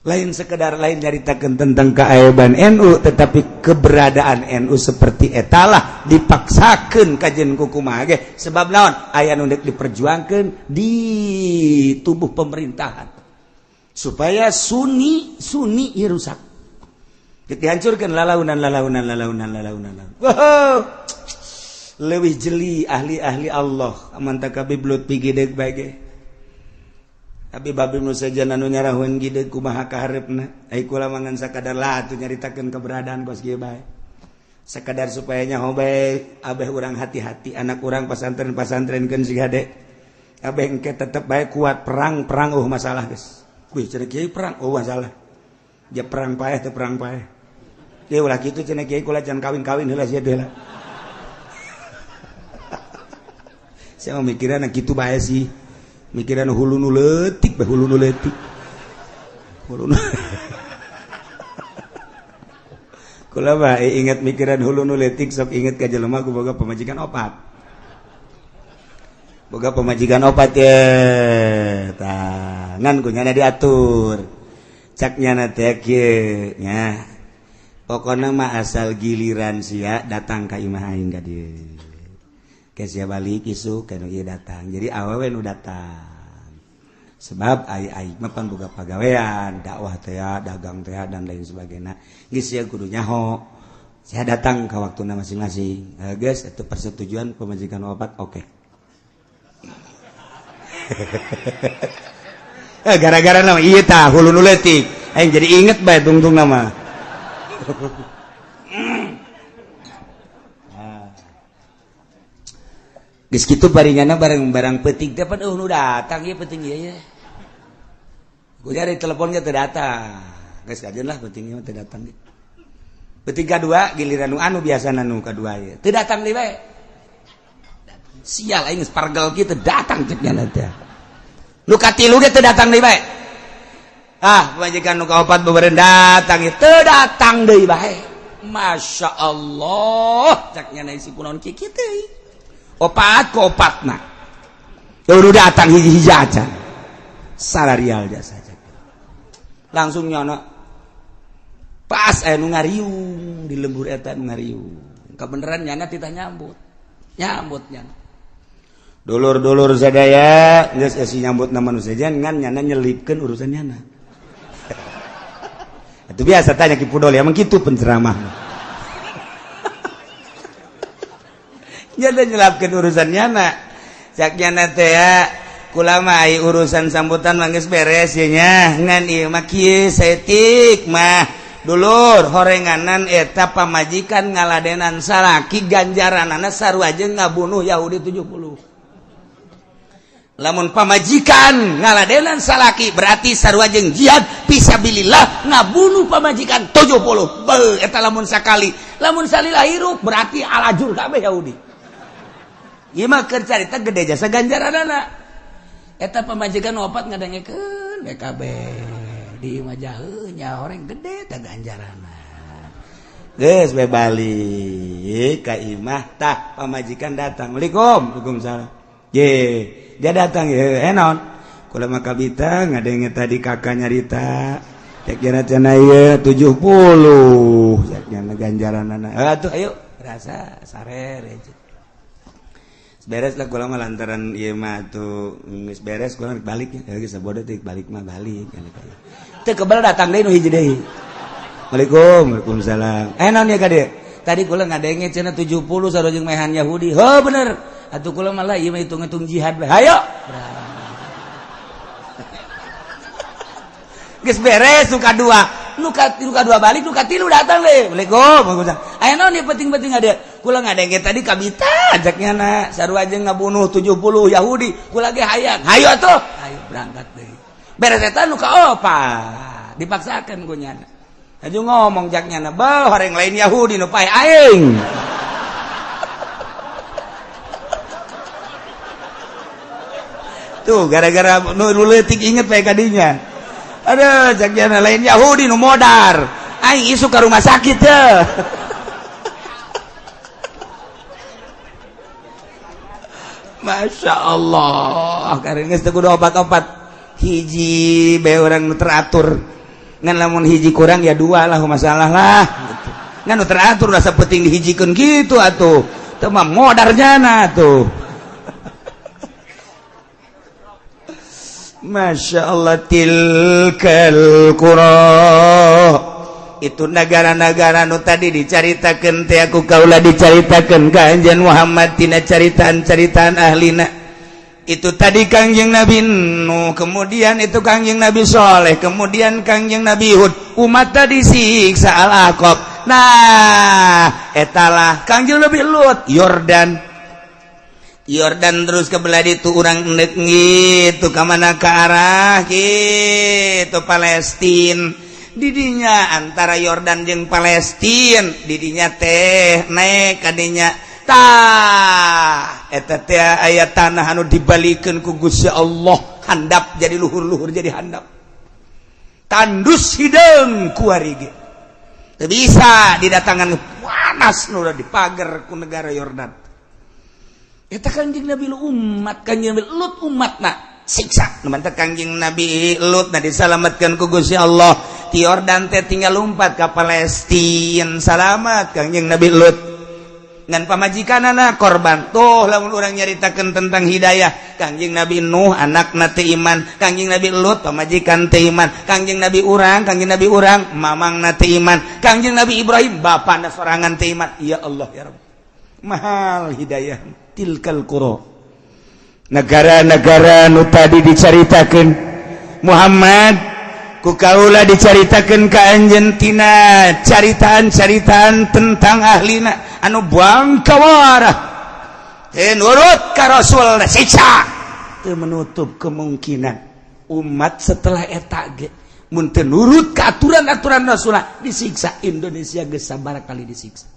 Lain sekedar lain nyaritakeun tentang keaiban NU, tetapi keberadaan NU seperti etalah dipaksakeun kajen ku kumaha ge, sebab naon aya nu deuk diperjuangkeun di tubuh pemerintahan supaya Sunni Sunni ieu rusak, dihancurkan lalaunan lalaunan lalaunan lalaunan. Wow, leuwih jeli ahli-ahli Allah aman tak Habib Lutfi gideg bae ge. Habib Habib nu sejen anu nyarahun gideg kumaha kahareupna. Ai kula mah ngan sakadar lah atuh nyaritakeun keberadaan kos kieu bae. Sekadar supaya nyaho bae, abeh urang hati-hati anak urang pasantren-pasantrenkeun si hade. Abeh engke tetep bae kuat perang-perang oh masalah geus. Kuih cenah kiai perang oh masalah. Dia perang paeh teu perang paeh. Dia ulah kitu cenah kiai, kula jangan kawin-kawin heula sia heula. Saya mau mikiran kitu bae sih. Mikiran hulu nu leutik bae, hulu nu leutik. Hulu nu Kula mah ingat mikiran hulu nu leutik sok inget ka jelema ku boga pamajikan opat. Boga pamajikan opat ya. Tah, Ngan ku nyana diatur. Cak nyana teh kieu nya. Pokona mah asal giliran sia datang ka imah aing ka dieu. Ke sia balik isuk ka nu ieu datang. Jadi awewe nu datang. Sebab ai mah pan boga pagawean, dakwah teh, dagang teh dan lain sebagainya. Geus sia kudu nyaho. Saya datang ke waktuna masing-masing. Geus itu persetujuan pemajikan opat, oke. Okay. Gara-gara nama ieu tah hulu nu leutik. Aing jadi inget bae tungtung nama. Geus kitu baringana bareng-barang peuting teh pan nu datang ieu peuting ieu ye. Gua cari teleponnya teu datang. Geus kajeun lah peuting ieu teu datang. Peuting kadua giliran nu anu biasana nu kadua ieu. Teu datang deui bae. Sial aing geus pargel kieu teu datang cek nya teh. Nu katilu ge teu datang deui bae. Ah, pamajikan nu kaopat beureun datang ieu teu datang deui bae. Masya Allah, cek nya si kunaon kieu teh. Opat ku opatna. Udah datang hiji-hiji aja. Salarial jasa aja. Langsung nyono. Pas aya nu ngariung di lembur eta nu ngariung. Kabeneran nyana titah nyambut. Nyambut nyana. Dulur-dulur sadaya geus esi nyambut na manusia ngan nyana nyelipkeun urusan nyana. Itu biasa tanya Ki Pudol ya, emang kitu penceramah. Nyana nyelapkeun urusan nyana. Cak nyana teh ya, kula mah ai urusan sambutan mah geus beres ye nya. Ngan ieu mah kieu saeutik mah. Dulur horenganan eta pamajikan ngaladenan salaki ganjaranana sarua jeung ngabunuh Yahudi 70. Lamun pamajikan ngaladenan salaki berarti sarua jeung jihad fisabilillah ngabunuh pamajikan 70. Beuh eta lamun sakali, lamun salila hirup berarti alajur kabeh Yahudi. Ieu mah keur carita gede jasa ganjaranana. Eta pamajikan opat ngadengekeun we kabeh. Di imah jaheu nya horeng gede teh ganjaranna. Geus we balik ka imah tah pamajikan datang. Waalaikum, waalaikumsalam. Ye, dia datang ye, naon? Kula mah kabita ngadenge tadi kakak nyarita. Cek jana cenah ieu 70. Cek jana ganjaranana. Atuh ayo rasa sare beres lah kula mah lantaran ieu mah atuh geus beres kula balik ya geus sabodo teh balik mah balik. Teu kebel datang deui nu hiji deui. Waalaikum, waalaikumsalam. Naon ya ka dieu? Tadi kula ngadenge cenah 70 sarua jeung mehan Yahudi. Heuh bener. Atuh kula mah lah ieu mah hitung-hitung jihad bae. Hayo. Geus beres nu kadua. Nu kadua balik, nu katilu datang deui. Waalaikum, waalaikumsalam. Aya naon ieu penting-penting ada? Kula ngadenge tadi kabita ajaknya na sarua jeung ngabunuh 70 Yahudi. Kula ge hayang. Hayo atuh. Hayo berangkat deui. Beres eta nu kaopat. Dipaksakeun ku nyana. Aju ngomong jak nyana, "Beuh, horeng lain Yahudi nu pae aing." Tuh gara-gara nu leutik inget bae kadinya. Aduh, jak nyana lain Yahudi nu modar. Aing isuk ka rumah sakit teh. Masya Allah, karena geus teu kudu opat-opat. Hiji bae urang nu teratur. Ngan lamun hiji kurang ya dua lah masalah lah gitu. Ngan nu teratur rasa penting dihijikeun kitu atuh. Teu mah modar jana atuh. Masya Allah tilkal qura. Itu negara-negara nu tadi dicaritakeun teh aku kaula dicaritakeun ka Anjeun Muhammad tina caritaan-caritaan ahlina. Itu tadi Kangjeng Nabi Nuh, kemudian itu Kangjeng Nabi Soleh, kemudian Kangjeng Nabi Hud. Umat tadi siksa Al-Aqab. Nah, etalah Kangjeng Nabi Lut, Yordan. Yordan terus ke belah ditu urang endek gitu ka mana ka arah gitu Palestin. Didinya antara Yordan jeung Palestin, didinya teh naik kadinya. Tah eta teh aya tanah anu dibalikeun ku Gusti Allah handap jadi luhur-luhur jadi handap. Tandus hideung kuari ge. Teu bisa didatangan panas nu dipager ku negara Yordan. Eta Kanjeng Nabi umat Kanjeng Nabi Lut umatna. Siksa. Nu mantak Kangjeng Nabi Lut na disalamatkan ku Gusti Allah. Ti Yordan teh tinggal lompat ka Palestina, salamat Kangjeng Nabi Lut. Ngan pamajikanana korban. Tuh, lamun urang nyaritakeun tentang hidayah, Kangjeng Nabi Nuh anakna teu iman, Kangjeng Nabi Lut pamajikan teu iman, Kangjeng Nabi urang, Kangjeng Nabi urang mamangna teu iman, Kangjeng Nabi Ibrahim bapana sorangan teu iman. Ya Allah, ya Rabb. Mahal hidayah. Tilkal qura. Negara-negara nu tadi dicaritakeun Muhammad ku kaula, dicaritakeun ka anjeun tina caritaan-caritaan tentang ahlina anu bangkawarah, teu nurut ka Rasul, siksa. Teu menutup kemungkinan umat setelah eta ge mun teu nurut ka aturan-aturan Rasul disiksa. Indonesia geus sabaraha kali disiksa.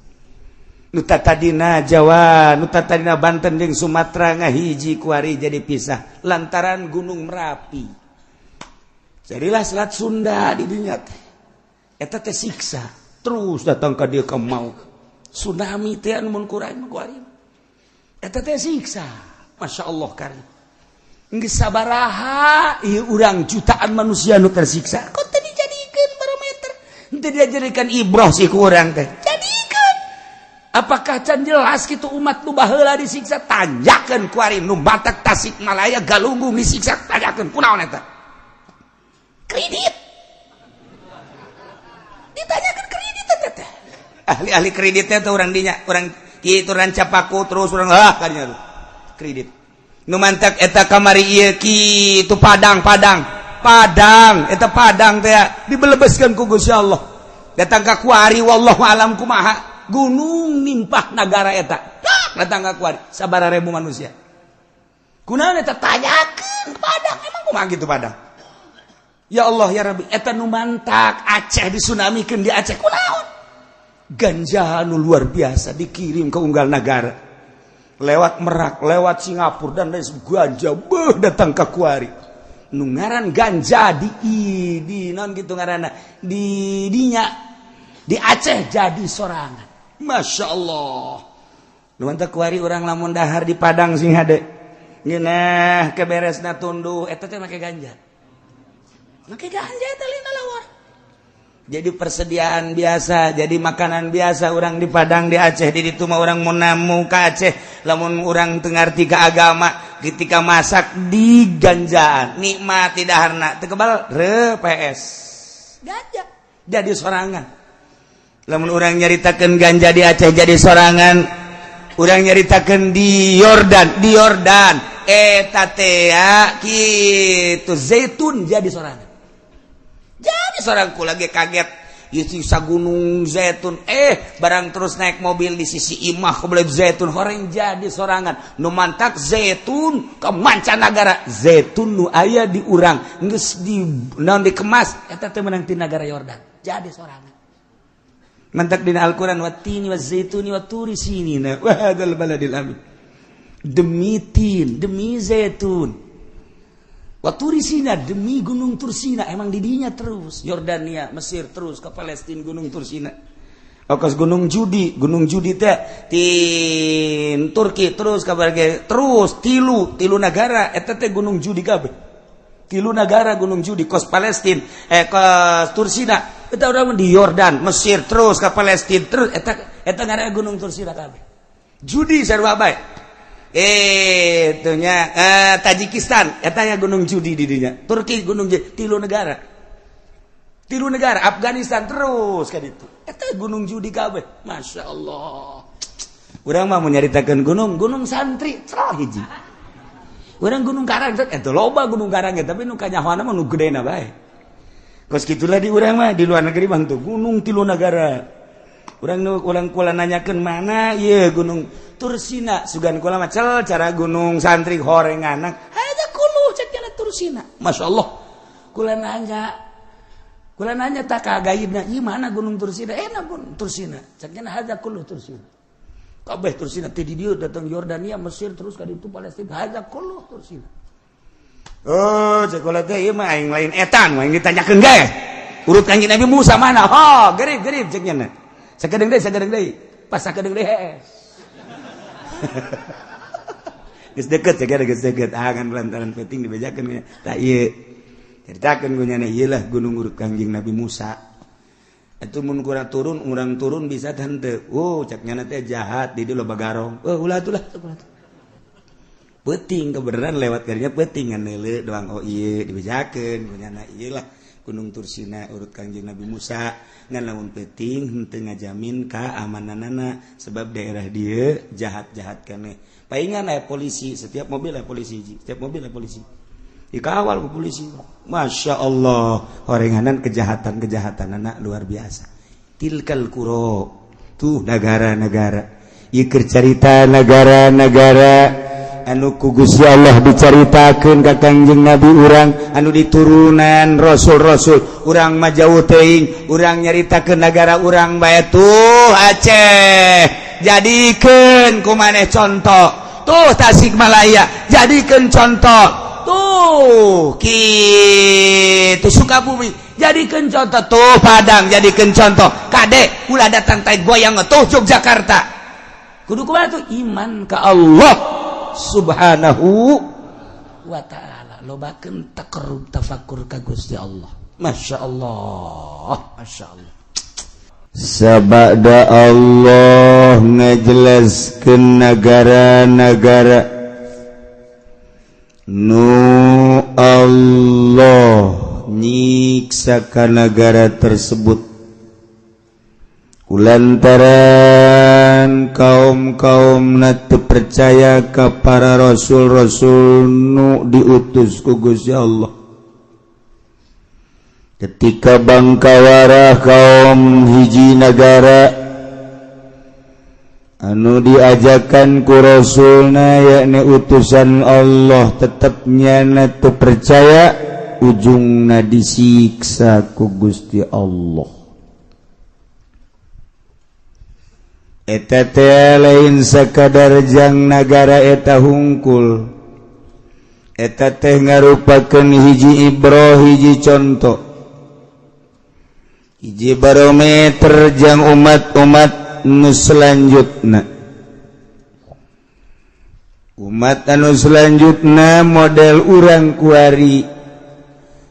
Nu tadina Jawa, nu tadina Banten jeung Sumatera ngahiji, kuari jadi pisah lantaran Gunung Merapi. Jadilah Selat Sunda di dinya teh. Eta teh siksa terus datang ka dieu, ka mau tsunami teh anu mun kurang kuari. Eta teh siksa. Masya Allah, kari geus sabaraha ieu urang jutaan manusia nu tersiksa, kok teu dijadikeun barometer, teu dijadikan ibroh sih ku urang teh? Jadikeun. Apakah can jelas gitu umat nu baheula disiksa? Tanjakeun kuari nu Batak, Tasikmalaya, Galunggung disiksa, tanjakeun kunaon eta kredit. Ditanyakan kredit eta teh. Ahli-ahli kreditnya tuh orang dinya, orang kitu, Rancapaku, terus orang ah kadinya tuh kredit. Nu mantak eta kamari ieu kitu Padang, Padang, Padang eta, Padang teh dibelebeskeun ku Gusti Allah datang ka kuari. Wallahu alam kumaha gunung nimpah nagara eta datang ka kuari sabaraha ribu manusia. Kunaon eta? Tanyakeun Padang, emang kumaha gitu Padang? Ya Allah, ya Rabbi. Eta nu mantak Aceh disunamikeun di Aceh kunaon? Ganja nu luar biasa dikirim ke unggal negara lewat Merak, lewat Singapura, dan lain. Ganja beuh datang ke kuari. Nu ngaran ganja di non gitu ngaranna di dinya di Aceh jadi sorangan. Masya Allah. Nu mantak kuari urang lamun dahar di Padang sing hade ngeunah keberesna tunduh eta teh make ganja, make ganja eta lina lawar. Jadi persediaan biasa, jadi makanan biasa orang di Padang, di Aceh. Di ditu mah orang mau namu ke Aceh, lamun orang teu ngarti ke agama, ketika masak di ganjaan nikmat tidak harna teu kebal re PS ganja jadi sorangan. Lamun orang nyaritakeun ganja di Aceh jadi sorangan, orang nyaritakeun di Yordan, di Yordan eta teh kitu zaitun jadi sorangan, jadi seorang. Lagi kaget sisa gunung zaitun, barang terus naik mobil di sisi imah kebelet zaitun horeng jadi sorangan. Nu mantak zaitun ke mancanagara, zaitun nu aya di urang geus di naon dikemas eta teh meunang ti nagara Yordan jadi sorangan. Mantak dina Al-Qur'an, wattini wazaituni waturi sinina wa hadzal baladil amin. Demi tin, demi zaitun, Waturisina, demi gunung Tursina. Emang didinya terus Yordania, Mesir, terus ke Palestina, gunung Tursina. Okas Gunung Judi, Gunung Judi teh tin Turki terus kabar terus tilu tilu negara eta teh Gunung Judi kabeh. Tilu negara Gunung Judi, kos Palestina, kos Tursina eta urang di Yordan, Mesir, terus ke Palestina, terus eta eta ngaranna Gunung Tursina kabeh. Judi sarua bae. Itunya Tajikistan eta ya Gunung Judi di dinya. Turki Gunung Judi, tilu negara. Tilu negara Afghanistan terus kan itu. Eta Gunung Judi kabeh. Masya Allah. Urang mah mau nyaritakeun gunung, Gunung Santri cerah hiji. Urang Gunung Karang eta loba Gunung Karang, tapi nu kanyahoana mah nu gedena bae. Kos kitulah di urang mah, di luar negeri bang tuh gunung tilu negara. Urang nu urang kula nanyakeun mana ieu Gunung Tursina, sugan kula mah cel cara Gunung Santri horenganak. Haja kulu cek cenah Tursina. Masya Allah. Kula nanya, kula nanya tak kagaibna, ieu mana Gunung Tursina? Enak Gunung Tursina. Cek cenah haja kulu Tursina. Kabeh Tursina teh di dieu datang Yordania, Mesir, terus ka ditu Palestina, haja kulu Tursina. Oh, cek kula teh ieu mah aing lain etan, aing ditanyakeun ge. Urut Kanjeng Nabi Musa mana? Oh, gerib gerib cek nya. Sakedeung deui, sakedeung deui. Pas sakedeung deui hees. Geus deket ya, geus deket. Ah, kan lantaran penting dibejakeun tah ieu. Ceritakeun ku nyana, ieu lah gunung urut Kangjeng Nabi Musa. Itu mun kurang turun, urang turun bisa tante. Oh, cak nyana teh jahat di dieu loba garong. Oh, ulah atuh lah. Peuting kebenaran lewat karinya peuting ngan neuleu doang. Oh, ieu dibejakeun ku nyana, ieu lah Gunung Tursina urut Kangjeng Nabi Musa. Ngan lamun peuting henteu ngajamin keamananana, sebab daerah dieu jahat-jahat keneh. Paingan aya polisi, setiap mobil aya polisi, setiap mobil aya polisi, dikawal ku polisi. Masya Allah, horenganan kejahatan-kejahatan anak luar biasa. Tilkal qura, tuh negara-negara ieu keur carita, negara-negara anu ku Gusti Allah dicaritakeun ka Kangjeng Nabi urang, anu diturunan rasul-rasul. Urang mah jauh teuing, urang nyaritakeun negara urang bae. Tuh Aceh, jadikeun ku maneh contoh. Tuh Tasikmalaya, jadikeun contoh. Tuh kitu Sukabumi, jadikeun contoh. Tuh Padang, jadikeun contoh. Kade ulah datang tai goyang. Tuh Yogyakarta. Kudu kumaha tuh? Iman ka Allah Subhanahu wa ta'ala, lobakeun taqarrub tafakur ka Gusti Allah. Masya Allah, Masya Allah. Sabada Allah ngajelaskeun negara-negara nu Allah nyiksa ka negara tersebut kulantaran kaum-kaum teu percaya ka para rasul-rasul nu diutus ku Gusti Allah. Ketika bangkawara kaum hiji negara anu diajakan ku rasulna, yakni utusan Allah, tetapnya teu percaya, ujungna disiksa ku Gusti Allah. Eta teh lain sakadar jang nagara eta hungkul, eta teh ngarupakeun hiji ibroh, hiji contoh, hiji barometer jang umat-umat nu selanjutna. Umat anu selanjutna model urang kuari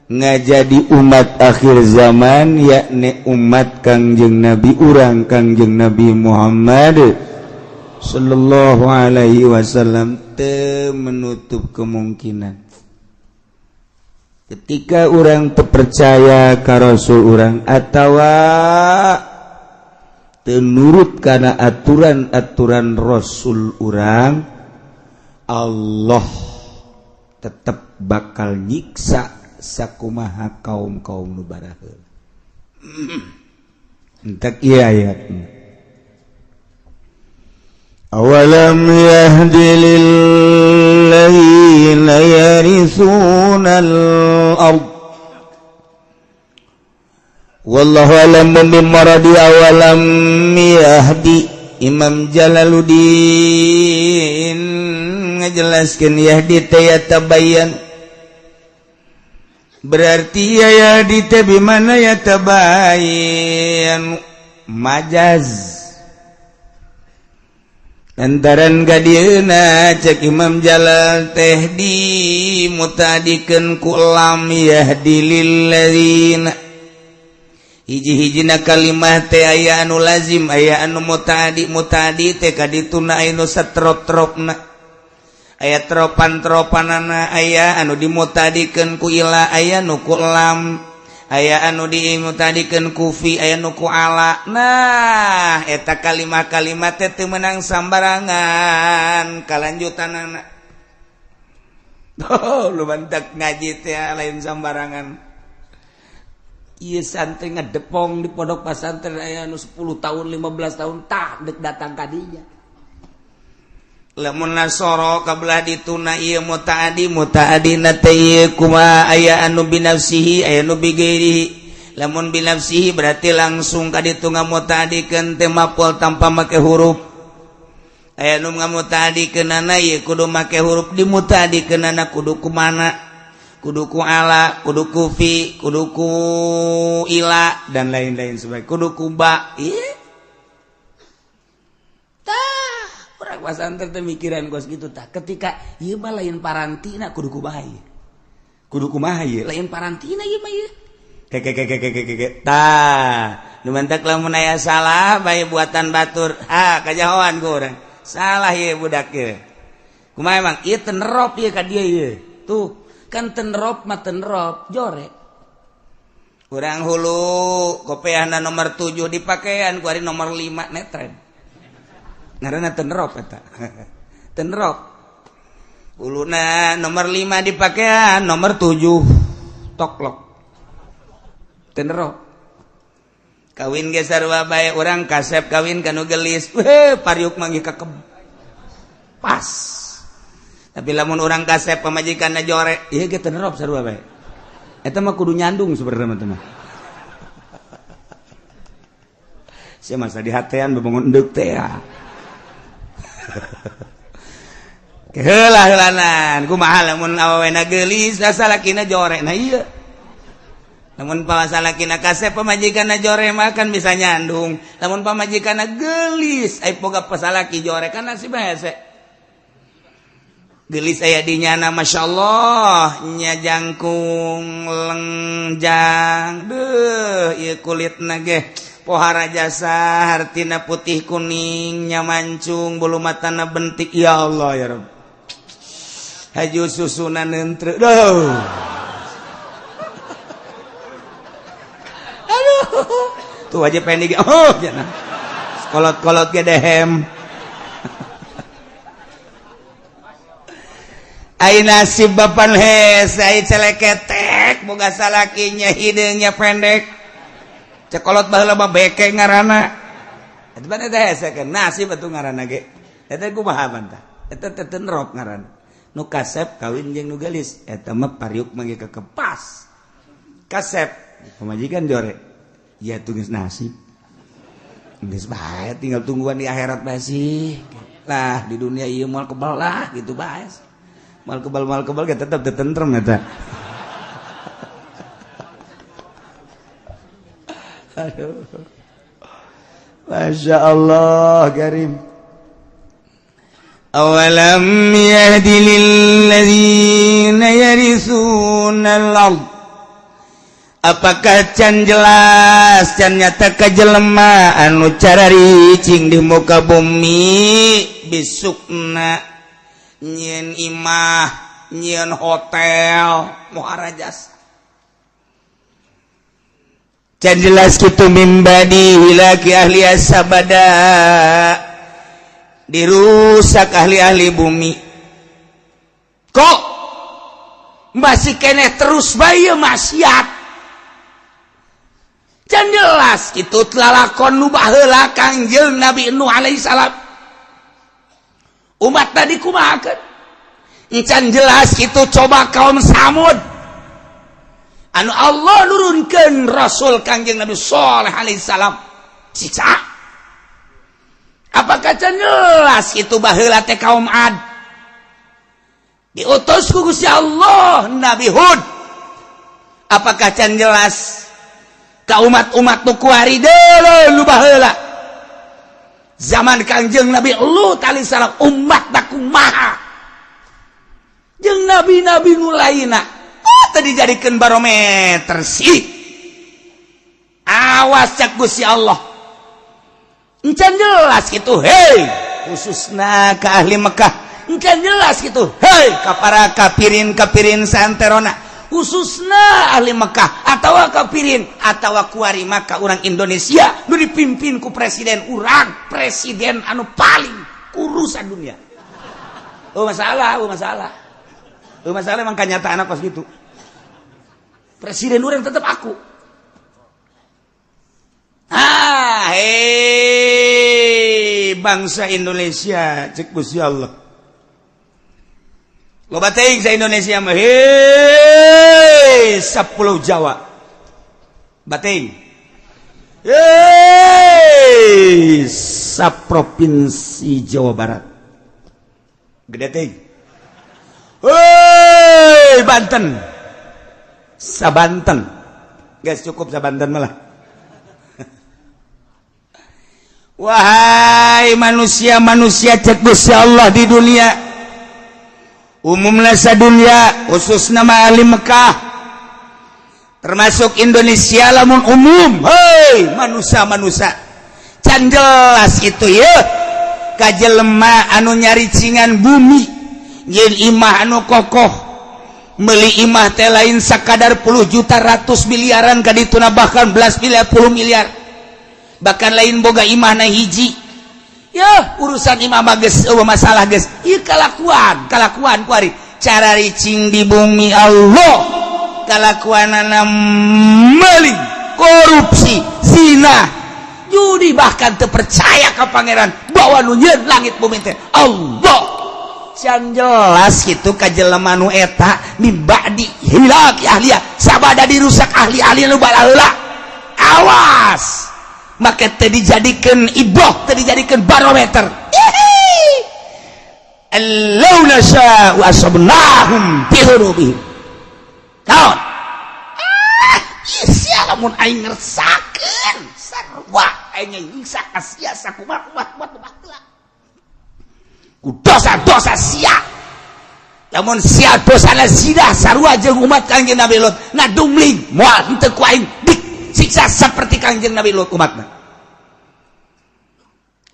ngajadi umat akhir zaman, yakni umat Kangjeng Nabi urang, Kangjeng Nabi Muhammad sallallahu alaihi wasallam. Teu menutup kemungkinan ketika orang terpercaya ka rasul urang atawa teu nurut kana aturan-aturan rasul urang, Allah tetap bakal nyiksa sakumaha kaum-kaum nu baraheula. Entek ieu ayatna. Awalam yahdi lilladzina yarithuna al-ard. Wallahu alam bimaradi. Awalam yahdi, Imam Jalaluddin ngajelaskeun, yahdi teh yatabayyan, berarti ya yahdi teh bimana yatabayyan, majaz lantaran gadieuna cek Imam Jalal teh di mutadikeun ku lam. Yahdi lilladzina, hiji-hijina kalimah teh aya anu lazim, aya anu mutaadi. Mutaadi teh kadituna anu satrop-tropna, aya tropan-tropanana, aya anu dimutadikeun ku ila, aya nu ku lam, aya anu dimutadikeun ku fi, aya nu ku ala. Nah, eta kalimah-kalimah teh teu meunang sambarangan kalanjutanana. Oh, lu bantak ngaji teh lain sambarangan. Ieu santri ngedepong di pondok pesantren aya anu 10 tahun, 15 tahun, tah dek datang ka dinya. Lamun nasoro kabelah dituna ieu mutaadi, mutaadina teh ieu kumaha? Aya anu binafsihi, aya anu bigairihi. Lamun binafsihi berarti langsung ka ditu ngamutaadikeun teh maf'ul tanpa make huruf. Aya nu ngamutaadikeunana ieu kudu make huruf, dimutaadikeunana kudu kumana? Kudu ku ala, kudu ku fi, kudu ku ila, dan lain-lain sebagainya, kudu ku ba. Ih, tah urang Budak pasantren teh mikiran kos kitu tah. Ketika ieu mah lain parantina kudu kumaha ieu. Kudu kumaha ieu? Lain parantina ieu mah ieu. Keke tah. Nu mantak lamun aya salah bae buatan batur. Ha, kajahoan ku urang. Salah ieu budak ieu. Kumaha emang ieu tenerop ieu ka dieu ieu. Tuh, kan tenerop mah tenerop jore. Urang hulu kopeahna nomor 7 dipakean ku ari nomor 5 netren. Ngaranna tenerop eta. Tenerop. Huluna nomor 5 dipakean nomor 7 toklok. Tenerop. Kawin ge sarua bae urang kasep kawin ka nu geulis. Weh, pariuk manggih kakeb. Pas. Tapi lamun urang kasep pamajikanna jore, ieu ge tenerop sarua bae. Eta mah kudu nyandung sebenarnya mah teman. Sia masa di hatean bebangun endek teh ya. Keheula heulanan, kumaha lamun awewena geulis salakina jore. Nah ieu. Lamun salakina kasep pamajikanna jore mah kan bisa nyandung. Lamun pamajikanna geulis ai boga pasalaki jore kan nasib hese. Gelis aya di nyana masyaallah nya jangkung lengjang deuh ieu kulitna ge pohara jasa hartina putih kuning nya mancung bulu matana bentik ya Allah ya Rabb haju susuna nentreu duh aduh tuh aja pendek oh cenah kolot-kolot ge dehem. Ai nasib bapan hese ai celeketek boga salakinya hideungnya pendek cekolot baheula mah beke ngaranna eta mah teh hese kan nasib atuh ngaranna ge eta kumaha bantah eta teh tenerop ngaranna nu kasep kawin jeung nu geulis eta mah pariuk mah ge kekepas kasep pamajikan jore ya tuh geus nasib geus bae tinggal tungguan di akhirat bae sih lah di dunia ieu moal kebal lah gitu bae. Mal kebal ge tetep tentrem eta. Aduh. Masya Allah karim. Awalam yahdi lil ladzina yarithuna al-ard. Apakah can jelas can nyata ka jelema anu cararicing di muka bumi bisukna nyieun imah, nyieun hotel, muara jasa. Can jelas kitu mimbadi hilaki ahli asabada dirusak ahli-ahli bumi. Kok masih keneh terus bae maksiat? Can jelas kitu lalakon nu baheula Kangjeng Nabi Nuh alaihi salam. Umat tadi kumahakeun? Encan jelas itu coba kaum Samud. Anu Allah nurunkeun Rasul Kangjeng Nabi Shaleh alaihi salam. Siksa. Apakah can jelas itu baheula teh kaum Ad? Diutus ku Gusti Allah Nabi Hud. Apakah can jelas ka umat-umat nu kuari deuleu nu baheula? Zaman Kangjeng Nabi Lut alaihi salam umat kumaha jeung nabi-nabi nu lainna oh tadi dijadikeun barometer sih awas cak Gusti Allah encan jelas kitu hei khususna ka ahli Mekah encan jelas kitu hei ka para kafirin-kafirin saanterona khususna ahli Mekah atawa kafirin atawa kuari maka urang Indonesia nu dipimpin ku presiden urang presiden anu paling kurusan dunia. Oh masalah, oh masalah. Oh masalah emang kenyataan apa gitu. Presiden urang tetap aku. Ah, hei bangsa Indonesia cek Gusti Allah. Loba teuing sa Indonesia mah hei sapulau Jawa. Bating. Hei saprovinsi Jawa Barat. Gede teuing. Hei Banten. Sabanten. Guys cukup sabanten malah. Wahai manusia-manusia, cek Gusti Allah, di dunia umumnya, dunia khusus nama ahli Mekah termasuk Indonesia lamun umum. Hei manusia-manusia, can jelas itu ya ka jelema anu nyaricingan bumi yen imah anu kokoh, meuli imah teh lain sakadar puluh juta, ratus miliaran kadituna, bahkan belas miliar, puluh miliar. Bahkan lain boga imah na hiji ya, urusan imah mah geus euweuh masalah geus. Ieu kalakuan kalakuan kuari cara ricing di bumi Allah, kalakuanana meling, korupsi, zina, judi, bahkan terpercaya ke Pangeran bahwa nu nyieun langit bumi teh Allah. Can jelas gitu ka jelema nu eta min ba'di ihlaki ahliha, sabada dirusak ahli-ahli nu balaheula. Awas, maka teu dijadikeun ibroh, teu dijadikeun barometer. Allau nasya'u asabnahum bi dzunubihim. Naon? Ah, sia, lamun aing ngersakeun sarua aing nyiksa ka sia sakumaha kumaha kumaha ku dosa-dosa sia. Lamun sia dosana zina sarua jeung umat Kangjeng Nabi Lut, ngadumling, moal henteu ku aing disiksa seperti Kangjeng Nabi Lut umatna.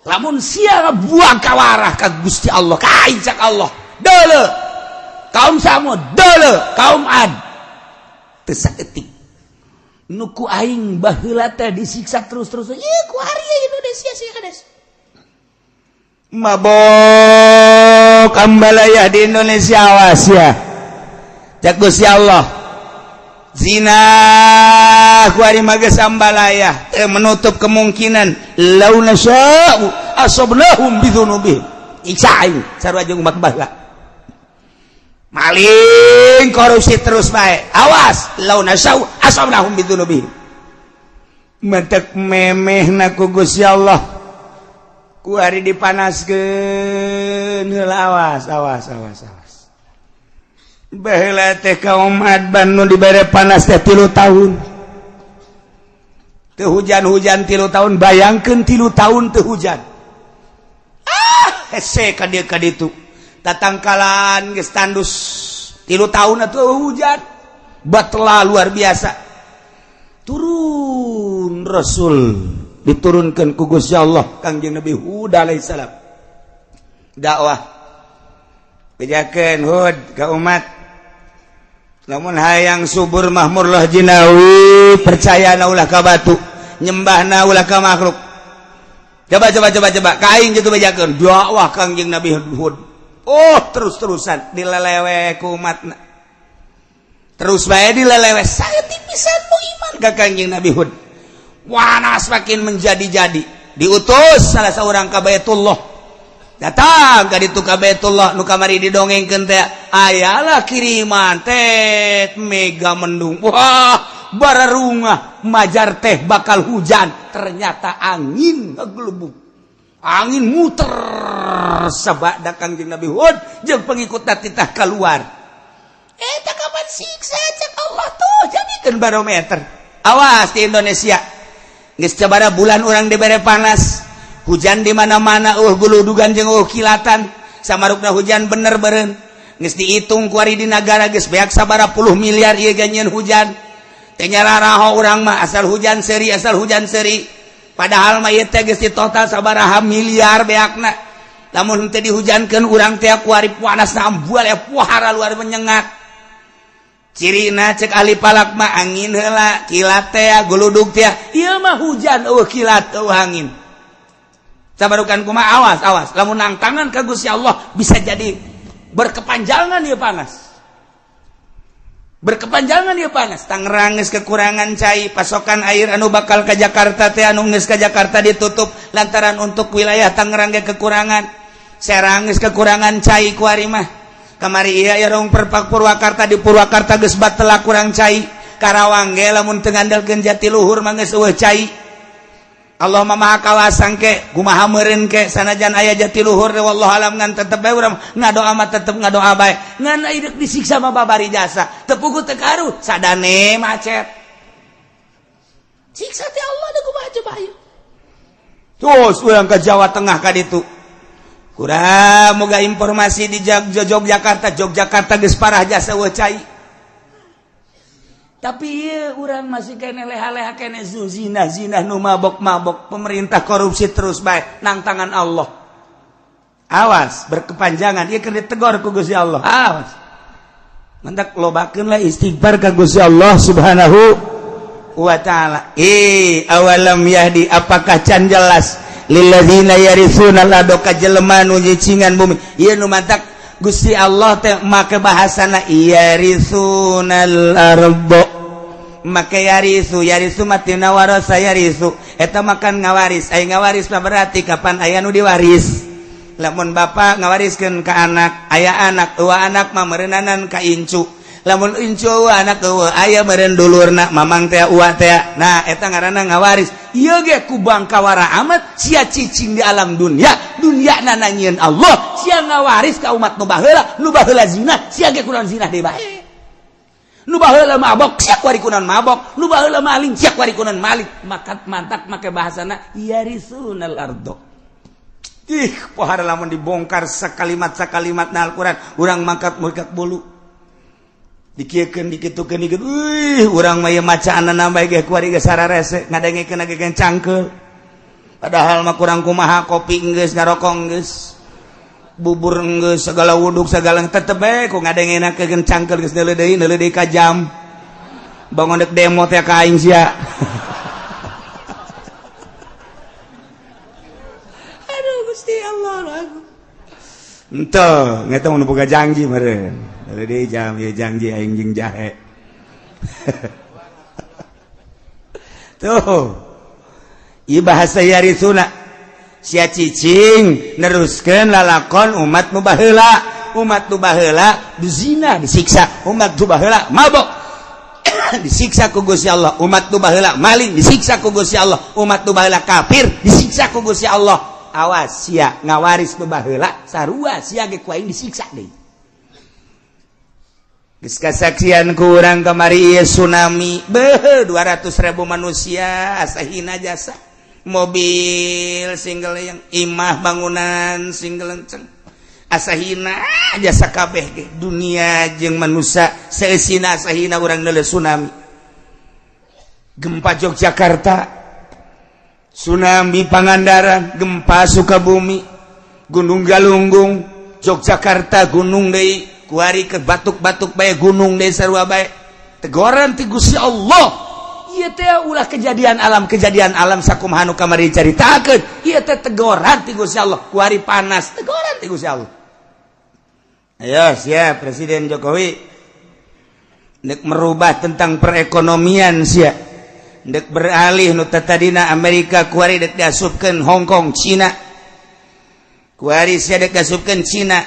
Lamun sia buang kawarah ka Gusti Allah, ka aing, cak Allah, deuleu kaum Samud, deuleu kaum Ad, teu saeutik nu ku aing baheula teh disiksa terus-terus. Ieu ku ari Indonesia sih kades mabok ambalaya di Indonesia. Awas ya, cak Gusti Allah, zina ku ari mah geus ambalaya, teu menutup kemungkinan lau nasya'u asabnahum bidzunubihim, siksa aing sarua jeung umat baheula. Maling, korupsi terus bae, awas, lau nasya'u asabnahum bidzunubihim. Mentek memehna ku Gusti Allah ku hari dipanaskeun heula. Awas, awas, awas, awas. Baheula teh kaum Ad nu dibere panas teh 3 tahun teu hujan-hujan, 3 tahun. Bayangkeun 3 tahun teu hujan. Ah, hese ka dieu ka ditu, tatangkalan geus tandus, 3 tahun atuh hujan batla luar biasa. Turun Rasul, diturunkan ku Gusti Allah, Kangjeng Nabi Hud alaihissalam dakwah, bejakeun Hud ka umat, lamun hayang subur makmur lah jinawi, percaya na ulah ka batu, nyembahna ulah ka makhluk. Coba, coba, coba, coba ka aing gitu. Bejakeun dakwah Kangjeng Nabi Hud, oh, terus-terusan dilelewe ku umatna, terus bae dilelewe. Saeutik pisan nu iman ka Kangjeng Nabi Hud. Panas makin menjadi-jadi, diutus salah seorang ka Baitullah. Datang ka ditu ka Baitullah nu kamari didongengkeun teh, ayalah kiriman teh mega mendung, wah, bararungah, majar teh bakal hujan. Ternyata angin ngegelubung, angin muter sabada Kangjeng Nabi Hud jeung pengikut titah keluar. Eta kapan siksa cek Allah tuh, jadikeun barometer. Awas di Indonesia, geus sabaraha bulan urang dibere panas, hujan di mana-mana, guludugan jeung kilatan. Samarukna hujan bener beren geus dihitung kuari di nagara geus beak sabaraha puluh miliar ieu ganyeun hujan teh. Nyararaho urang mah, asal hujan seri, asal hujan seri. Padahal mah ieu teh geus di total sabaraha miliar beakna. Lamun teu dihujankeun urang teh kuari panas ambual ya, puhara luar menyengat. Cirina cek ahli falak mah angin heula, kilat teh, guludug teh. Ieu mah hujan euweuh kilat, euweuh angin. Sabarukan kumaha? Awas, awas, lamun nangtangan ka Gusti Allah bisa jadi berkepanjangan ieu panas, berkepanjangan ieu panas. Tangerang geus kekurangan cai, pasokan air anu bakal ke Jakarta teh, anu geus ka Jakarta ditutup lantaran untuk wilayah Tangerang ge kekurangan. Serang geus kekurangan cai kuari mah. Kamari iya ya rong perpak Purwakarta, di Purwakarta geus batela kurang cai. Karawang ge lamun teu ngandalkeun Jatiluhur mah geus euweuh cai. Allah mah maha kawasang ke kumaha meureun ke sanajan aya Jatiluhur, wallahu alam, ngan tetep bae urang ngadoa mah, tetep ngadoa bae. Ngan deuk disiksa mah babari jasa teu puguh teu karuh, sadane macet, siksa teh Allah. Da kumaha coba ayo? Terus urang ke Jawa Tengah ka ditu. Kurang moga informasi di Yogyakarta, Yogyakarta geus parah jasa cai. Tapi ieu urang masih kene leha-leha kene zina zina nu mabok-mabok, pemerintah korupsi terus bae nang tangan Allah. Awas berkepanjangan ieu keur ditegor ku Gusti Allah. Awas. Mantak lobakeun lah istighfar ka Gusti Allah Subhanahu wa taala. Eh, awalam yahdi, apakah can jelas lilladzina yaritsuna al ka jelema nu nyicingan bumi? Ieu nu mantak Gusti Allah teh make bahasana yaritsunal ardo, make yarisu. Yarisu matina warasa yarisu, eta makan ngawaris. Aya ngawaris mah berarti kapan aya nu diwaris. Lamun bapak ngawariskeun ka anak, aya anak dua, anak mah meureunanan ka incu. Lamun incu anak eueuh, aya meureun dulurna, mamang teh, uwa teh. Nah, eta ngaranna ngawaris. Ieu ge ku bangkawara amat sia cicing di alam dunia, dunia nanyieun Allah. Sia ngawaris ka umat nu baheula. Nu baheula zina, sia ge kunaon zina deui bae. Nu baheula mabok, sia kuari kunaon mabok. Nu baheula maling, sia kuari kunaon maling. Maka mantak make bahasana yarisunal ardo. Ih, pohara lamun dibongkar sakalimat sakalimat na Al-Qur'an, urang mangkat mangkat bulu. Dikieukeun, dikitukeun, dikit. Wih, urang mah ieu macaanna bae ge kuari ge sararese, ngadengekeun ge cangkeul. Padahal mah kurang kumaha, kopi geus, ngarokok geus, bubur geus, segala wuduk segala, tetep bae ku ngadengenakeun cangkeul geus neuleuh deui, neuleuh deui ka jam. Bangun dek demo teh ka aing sia. Aduh Gusti Allah. Ente, ngeta mun boga janji meureun. Neuleuh deui jam, ieu janji aing jeung jahe. Tuh. Ieu bahasa yarisuna. Sia cicing neruskeun lalakon umat nu baheula. Umat nu baheula zina disiksa, umat nu baheula mabok disiksa ku Gusti Allah, umat nu baheula maling disiksa ku Gusti Allah, umat nu baheula kafir disiksa ku Gusti Allah. Awas sia ngawaris nu baheula, sarua sia ge ku aing disiksa deui. Geus kasaksian ku urang kamari ieu tsunami, beuh, 200.000 manusia asa hina jasa. Mobil single yang imah bangunan single lenceng asa hina jasa kabeh ge dunia jeung manusia seusina asa hina urang neuleuh tsunami. Gempa Yogyakarta, tsunami Pangandaran, gempa Sukabumi, Gunung Galunggung, Yogyakarta gunung deui, kuari ke batuk-batuk bae gunung deui sarua bae. Tegoran ti Gusti Allah. Ieu teh ulah kejadian alam, kejadian alam sakumaha nu kamari caritakeun. Ieu teh tegoran ti Gusti Allah. Kuari panas, tegoran ti Gusti Allah. Ayo siap Presiden Jokowi nek merubah tentang perekonomian sia. Dek beralih nu tadina Amerika kuari dek diasupkeun Hong Kong, Cina. Kuari sia dek diasupkeun Cina.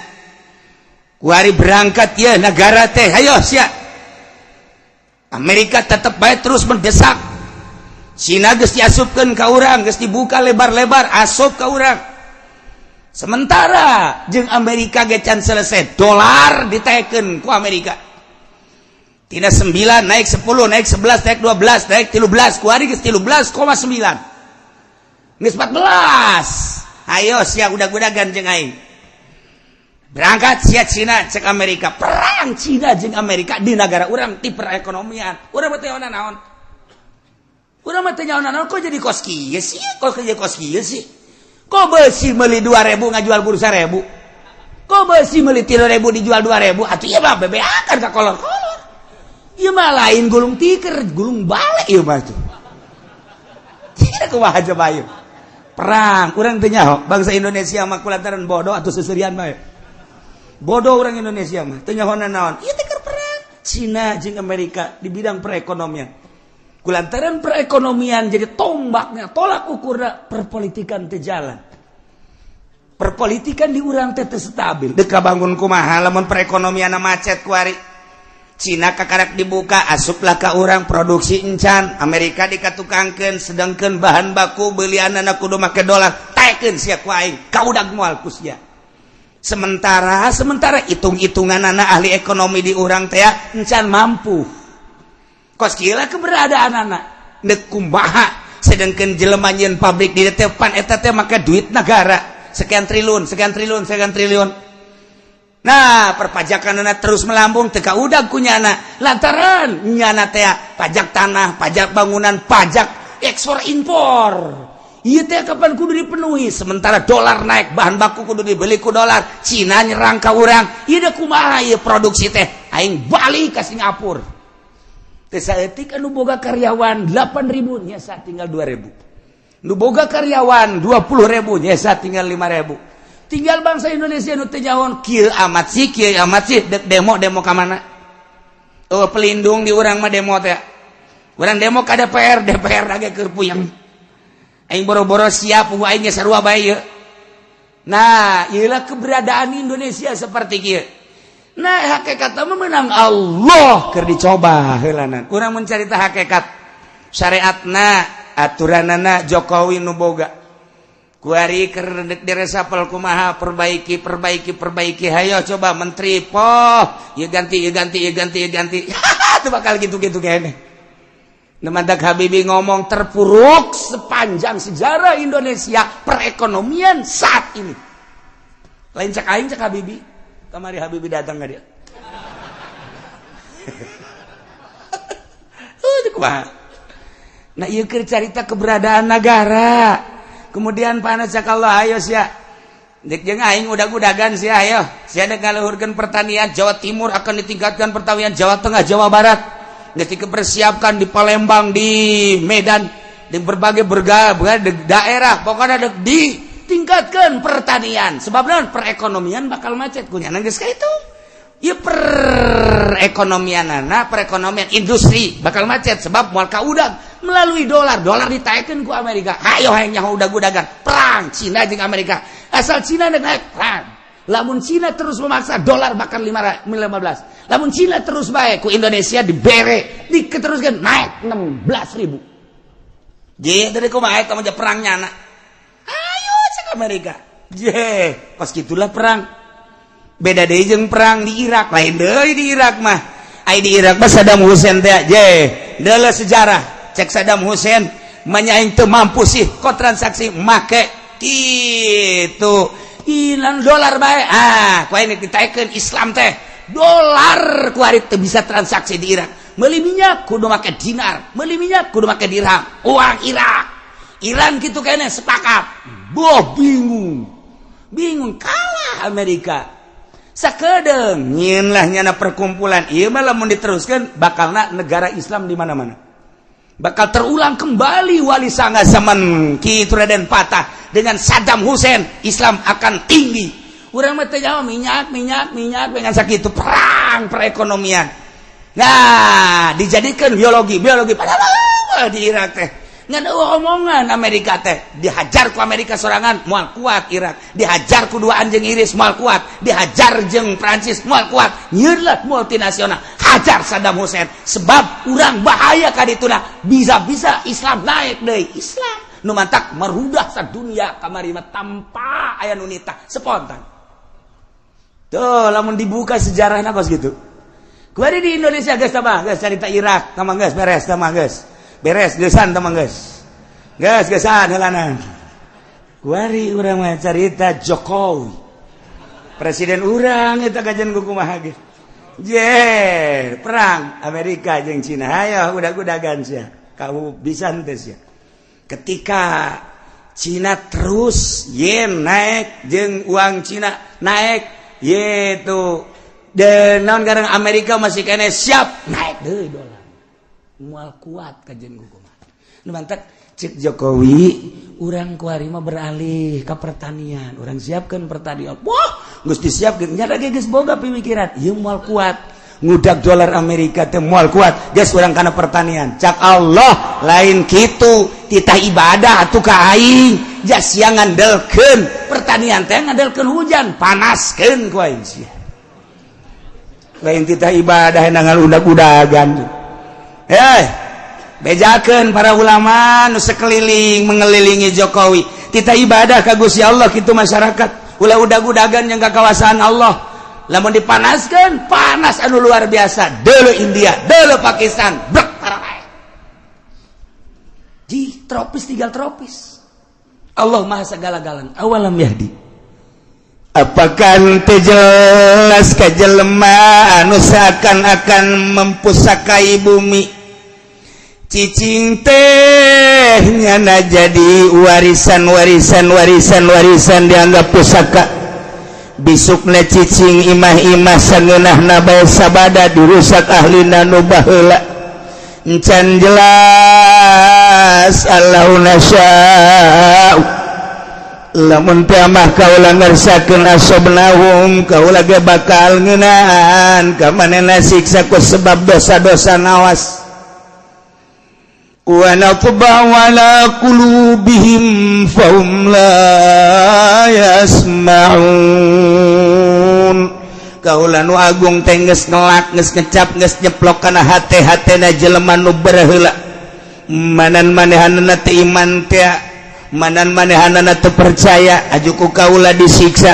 Kuari berangkat ya negara teh, ayo sia. Amerika tetep bae terus mendesak. Cina geus diasupkeun ka urang, geus dibuka lebar-lebar asup ka urang. Sementara jeung Amerika ge can selesai, dolar ditekeun ku Amerika. Tina 9 naik 10, naik 11, naik 12, naik 13, kuari geus 13,9. Geus 14. Ayo sia udag-udagan jeung aing. Berangkat sia Cina cek Amerika, perang Cina jeung Amerika di negara urang ti perekonomian. Urang mah teu naon. Urang mah teu nyaho naon, kok jadi kos kieu sih? Kok jadi kos kieu sih? Kok beusi meuli 2000 ngajual kudu 1000? Kok beusi meuli 3000 dijual 2000? Atuh ieu mah bebeakan ka kolor-kolor. Ieu mah lain gulung tiker, gulung balik ieu mah tuh. Tidak kumaha coba ieu. Perang, urang teu nyaho bangsa Indonesia mah kulantaran bodoh atau seserian bae. Bodoh orang Indonesia mah teu nyaho naon. Ieu teh keur perang Cina jeung Amerika di bidang perekonomian. Kulantaran perekonomian jadi tombaknya, tolak ukurna perpolitikan teu jalan. Perpolitikan di urang teh teu stabil. Dek bangun kumaha lamun perekonomian macet kuari. Cina kakarak dibuka, asuplah ka urang produksi encan. Amerika dikatukangkeun, sedangkan bahan baku belianana kudu make dolar. Taekeun sia ku aing, kaudag moal ku sia. Sementara sementara hitung-hitungan anak ahli ekonomi di urang teh encan mampu. Kos kieu keberadaan anak nek kumaha. Sedangkan jelema nyieun pabrik di teh pan eta teh make duit negara sekian triliun, sekian triliun, sekian triliun. Nah, perpajakan terus melambung, teu kaudag ku nyana lantaran nyana teh pajak tanah, pajak bangunan, pajak ekspor impor. Iya teh kapan kudu dipenuhi? Sementara dolar naik, bahan baku kudu dibeli ku dolar. Cina nyerang ka urang. Ieu kumaha ieu produksi teh? Aing balik ke Singapura. Teh saeutik, anu boga karyawan 8000 nyesa tinggal 2000. Nu boga karyawan 20.000 nyesa tinggal 5000. Tinggal bangsa Indonesia nu teu nyaho, kieu amat sih, kieu amat sih, dek demo demo ka mana? Oh, pelindung di urang mah demo teh. Urang demo ka DPR, DPR lagi keur puyeng. Aing boro-boro siap, aing ge sarua bae. Nah, iyalah keberadaan Indonesia seperti kieu. Nah, hakikat mah menang Allah keur dicoba heulanan. Urang mencarita hakikat syariatna, aturanana Jokowi nu boga. Kuari keur diresapel kumaha, perbaiki, perbaiki, perbaiki, hayo coba menteri poh, ya ganti, ya ganti, ya ganti, ya ganti. Itu bakal gitu-gitu kayaknya. Mantak Habibie ngomong terpuruk sepanjang sejarah Indonesia perekonomian saat ini. Lain cek aing, cek Habibie. Kamari Habibie datang nggak dia? Kumaha? Nah, ieu keur carita keberadaan negara. Kemudian panas cek Allah, ayo sia. Dek jeung aing udag-udagan sia, ayo. Sia dek ngaluhurkeun pertanian Jawa Timur, akan ditingkatkan pertanian Jawa Tengah, Jawa Barat. Geus dipersiapkan di Palembang, di Medan, di berbagai berbagai daerah, pokoknya dek ditingkatkan pertanian. Sebab naon? Perekonomian bakal macet kunyana geus ka itu. Ya, perekonomian anak, perekonomian industri bakal macet sebab moal kaudag melalui dolar. Dolar ditaikkan ku Amerika. Hayo hayang nyaho udag-udagan perang Cina jeung Amerika. Asal Cina naik, perang. Lamun Cina terus memaksa, dolar bakal 15. Lamun Cina terus baik, ku Indonesia dibere diketeruskan naik 16 ribu. Je dari kumaha eta mah perang nyana? Ayo cek Amerika je, pas gitulah perang. Beda deui jeung perang di Irak, lain deui di Irak mah. Ai di Irak mah Saddam Hussein teh je, deuleu sejarah. Cek Saddam Hussein manya, aing teu mampu sih kok transaksi make gitu hilang dolar bae. Ah, ku aing ditaekeun Islam teh dolar, ku ari teu bisa transaksi di Irak. Meuli minyak kudu make dinar, meuli minyak kudu make dirham, uang Irak. Iran gitu kayaknya sepakat. Boh, bingung bingung, kalah Amerika sakedeng. Nyieun lah nyana perkumpulan. Ieu mah lamun diteruskan bakalna negara Islam di mana-mana bakal terulang kembali Wali Sanga zaman Ki Raden Patah dengan Saddam Hussein. Islam akan tinggi. Urang mah teu jawab minyak, minyak, minyak dengan sakitu perang perekonomian. Nah, dijadikan biologi, biologi, padahal di Irak teh ngan omongan Amerika teh. Dihajar ku Amerika sorangan moal kuat Irak, dihajar ku dua anjing Inggris moal kuat, dihajar jeung Prancis moal kuat. Nyieun lah multinasional, hajar Saddam Hussein sebab urang bahaya kadituna, bisa-bisa Islam naik deui. Islam nu mantak merudah sadunia kamari mah tanpa aya nu nitah, spontan tuh. Lamun dibuka sejarahna kos gitu. Kuari di Indonesia geus tambah geus carita Irak tambah geus beres, tambah geus beres, geusan tambah geus geus geusan heulanan. Kuari urang mah carita Jokowi presiden urang eta kajian kumaha ge je perang Amerika jeung Cina, hayo udag-udagan sia, kamu bisa henteu sia? Ketika Cina terus yen naik jeung uang Cina naik yaitu dan naon garang Amerika masih kene siap naik deui dolar, moal kuat kajian kumaha. Nu mantak cek Jokowi, urang kuari mah beralih ke pertanian, urang siapkan pertanian. Wah, geus disiapkeun nya lagi, geus boga pemikiran ieu moal kuat ngudag dolar Amerika teh, moal kuat, geus urang kana pertanian. Cak Allah, lain kitu, titah ibadah atuh ka aing, jas sia ngandelkeun pertanian teh ngandelkeun hujan, panaskeun ku aing sia. Lain titah ibadah nangal udag-udagan. Eh, bejakeun para ulama nu sekeliling mengelilingi Jokowi, titah ibadah ka Gusti Allah kitu. Masyarakat ulah udag-udagan yang kawasan Allah. Lamun dipanaskan, panas anu luar biasa. Dulu India, dulu Pakistan, brek para. Ji Tropis tinggal tropis. Allah Maha segala-galana. Awalam yahdi. Apakah teu jelas ka jelema anu seakan-akan mempusakai bumi? Cicing teh nyana jadi warisan, warisan, warisan, warisan, dianggap pusaka. Bisukna cicing imah-imah sangeunahna bae sabada dirusak ahlina nu baheula. Encan jelas Allahu nasya'u, lamun teu mah kaula ngersakeun, asobnahum, kaula ge bakal ngeunaan ka manehna siksa ku sebab dosa-dosa. Nawas, wa natba'u ala qulubihim fahum la yasma'un. Kaula nu agung teh geus ngelak, geus ngecap, geus nyeplok kana hate-hatena jelema nu baraheula. Manan manehanana teu iman teh, manan manehanana teu percaya, aju ku kaula disiksa.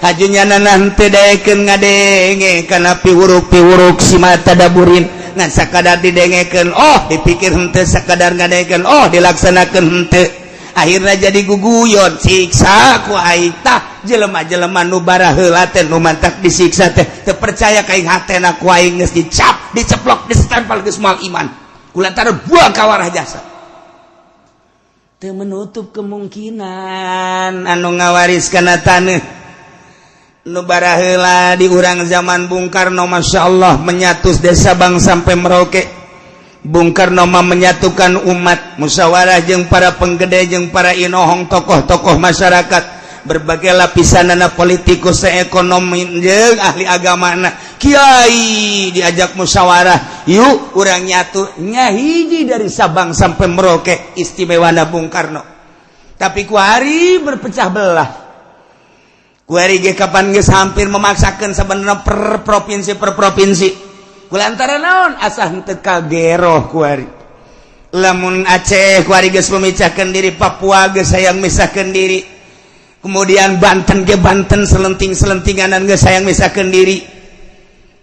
Aju nyanana henteu daekeun ngadenge kana piwuruk-piwuruk si tadaburin, ngan sakadar didengekeun oh dipikir henteu, sakadar ngadengekeun oh dilaksanakeun henteu, akhirnya jadi guguyon, siksa ku aing. Tah, jelema-jelema nu baraheula teh nu mantak disiksa teh teu percaya ka aing, hatena ku aing geus dicap, diceplok, disestempel geus moal iman kulantaran buang kawarah jasa. Teu menutup kemungkinan anu ngawaris kana taneuh nu baraheula di urang zaman Bung Karno, Masya Allah, menyatu desa Sabang sampai Merauke. Bung Karno mah menyatukan umat, musyawarah jeung para penggede, jeung para inohong, tokoh-tokoh masyarakat berbagai lapisan, anak politikus, ekonomi, jeung ahli agama, anak kiai diajak musyawarah, yuk urang nyatu nyahiji dari Sabang sampai Merauke. Istimewa Bung Karno, tapi kuari berpecah belah. Kuari ge kapan geus hampir memaksakan sebenarnya per provinsi, per provinsi, kulantaran naon? Asa henteu kageroh kuari. Lamun Aceh kuari geus memecahkan diri, Papua geus hayang misahkeun diri, kemudian Banten ge Banten selenting-selentinganan geus hayang misahkeun diri.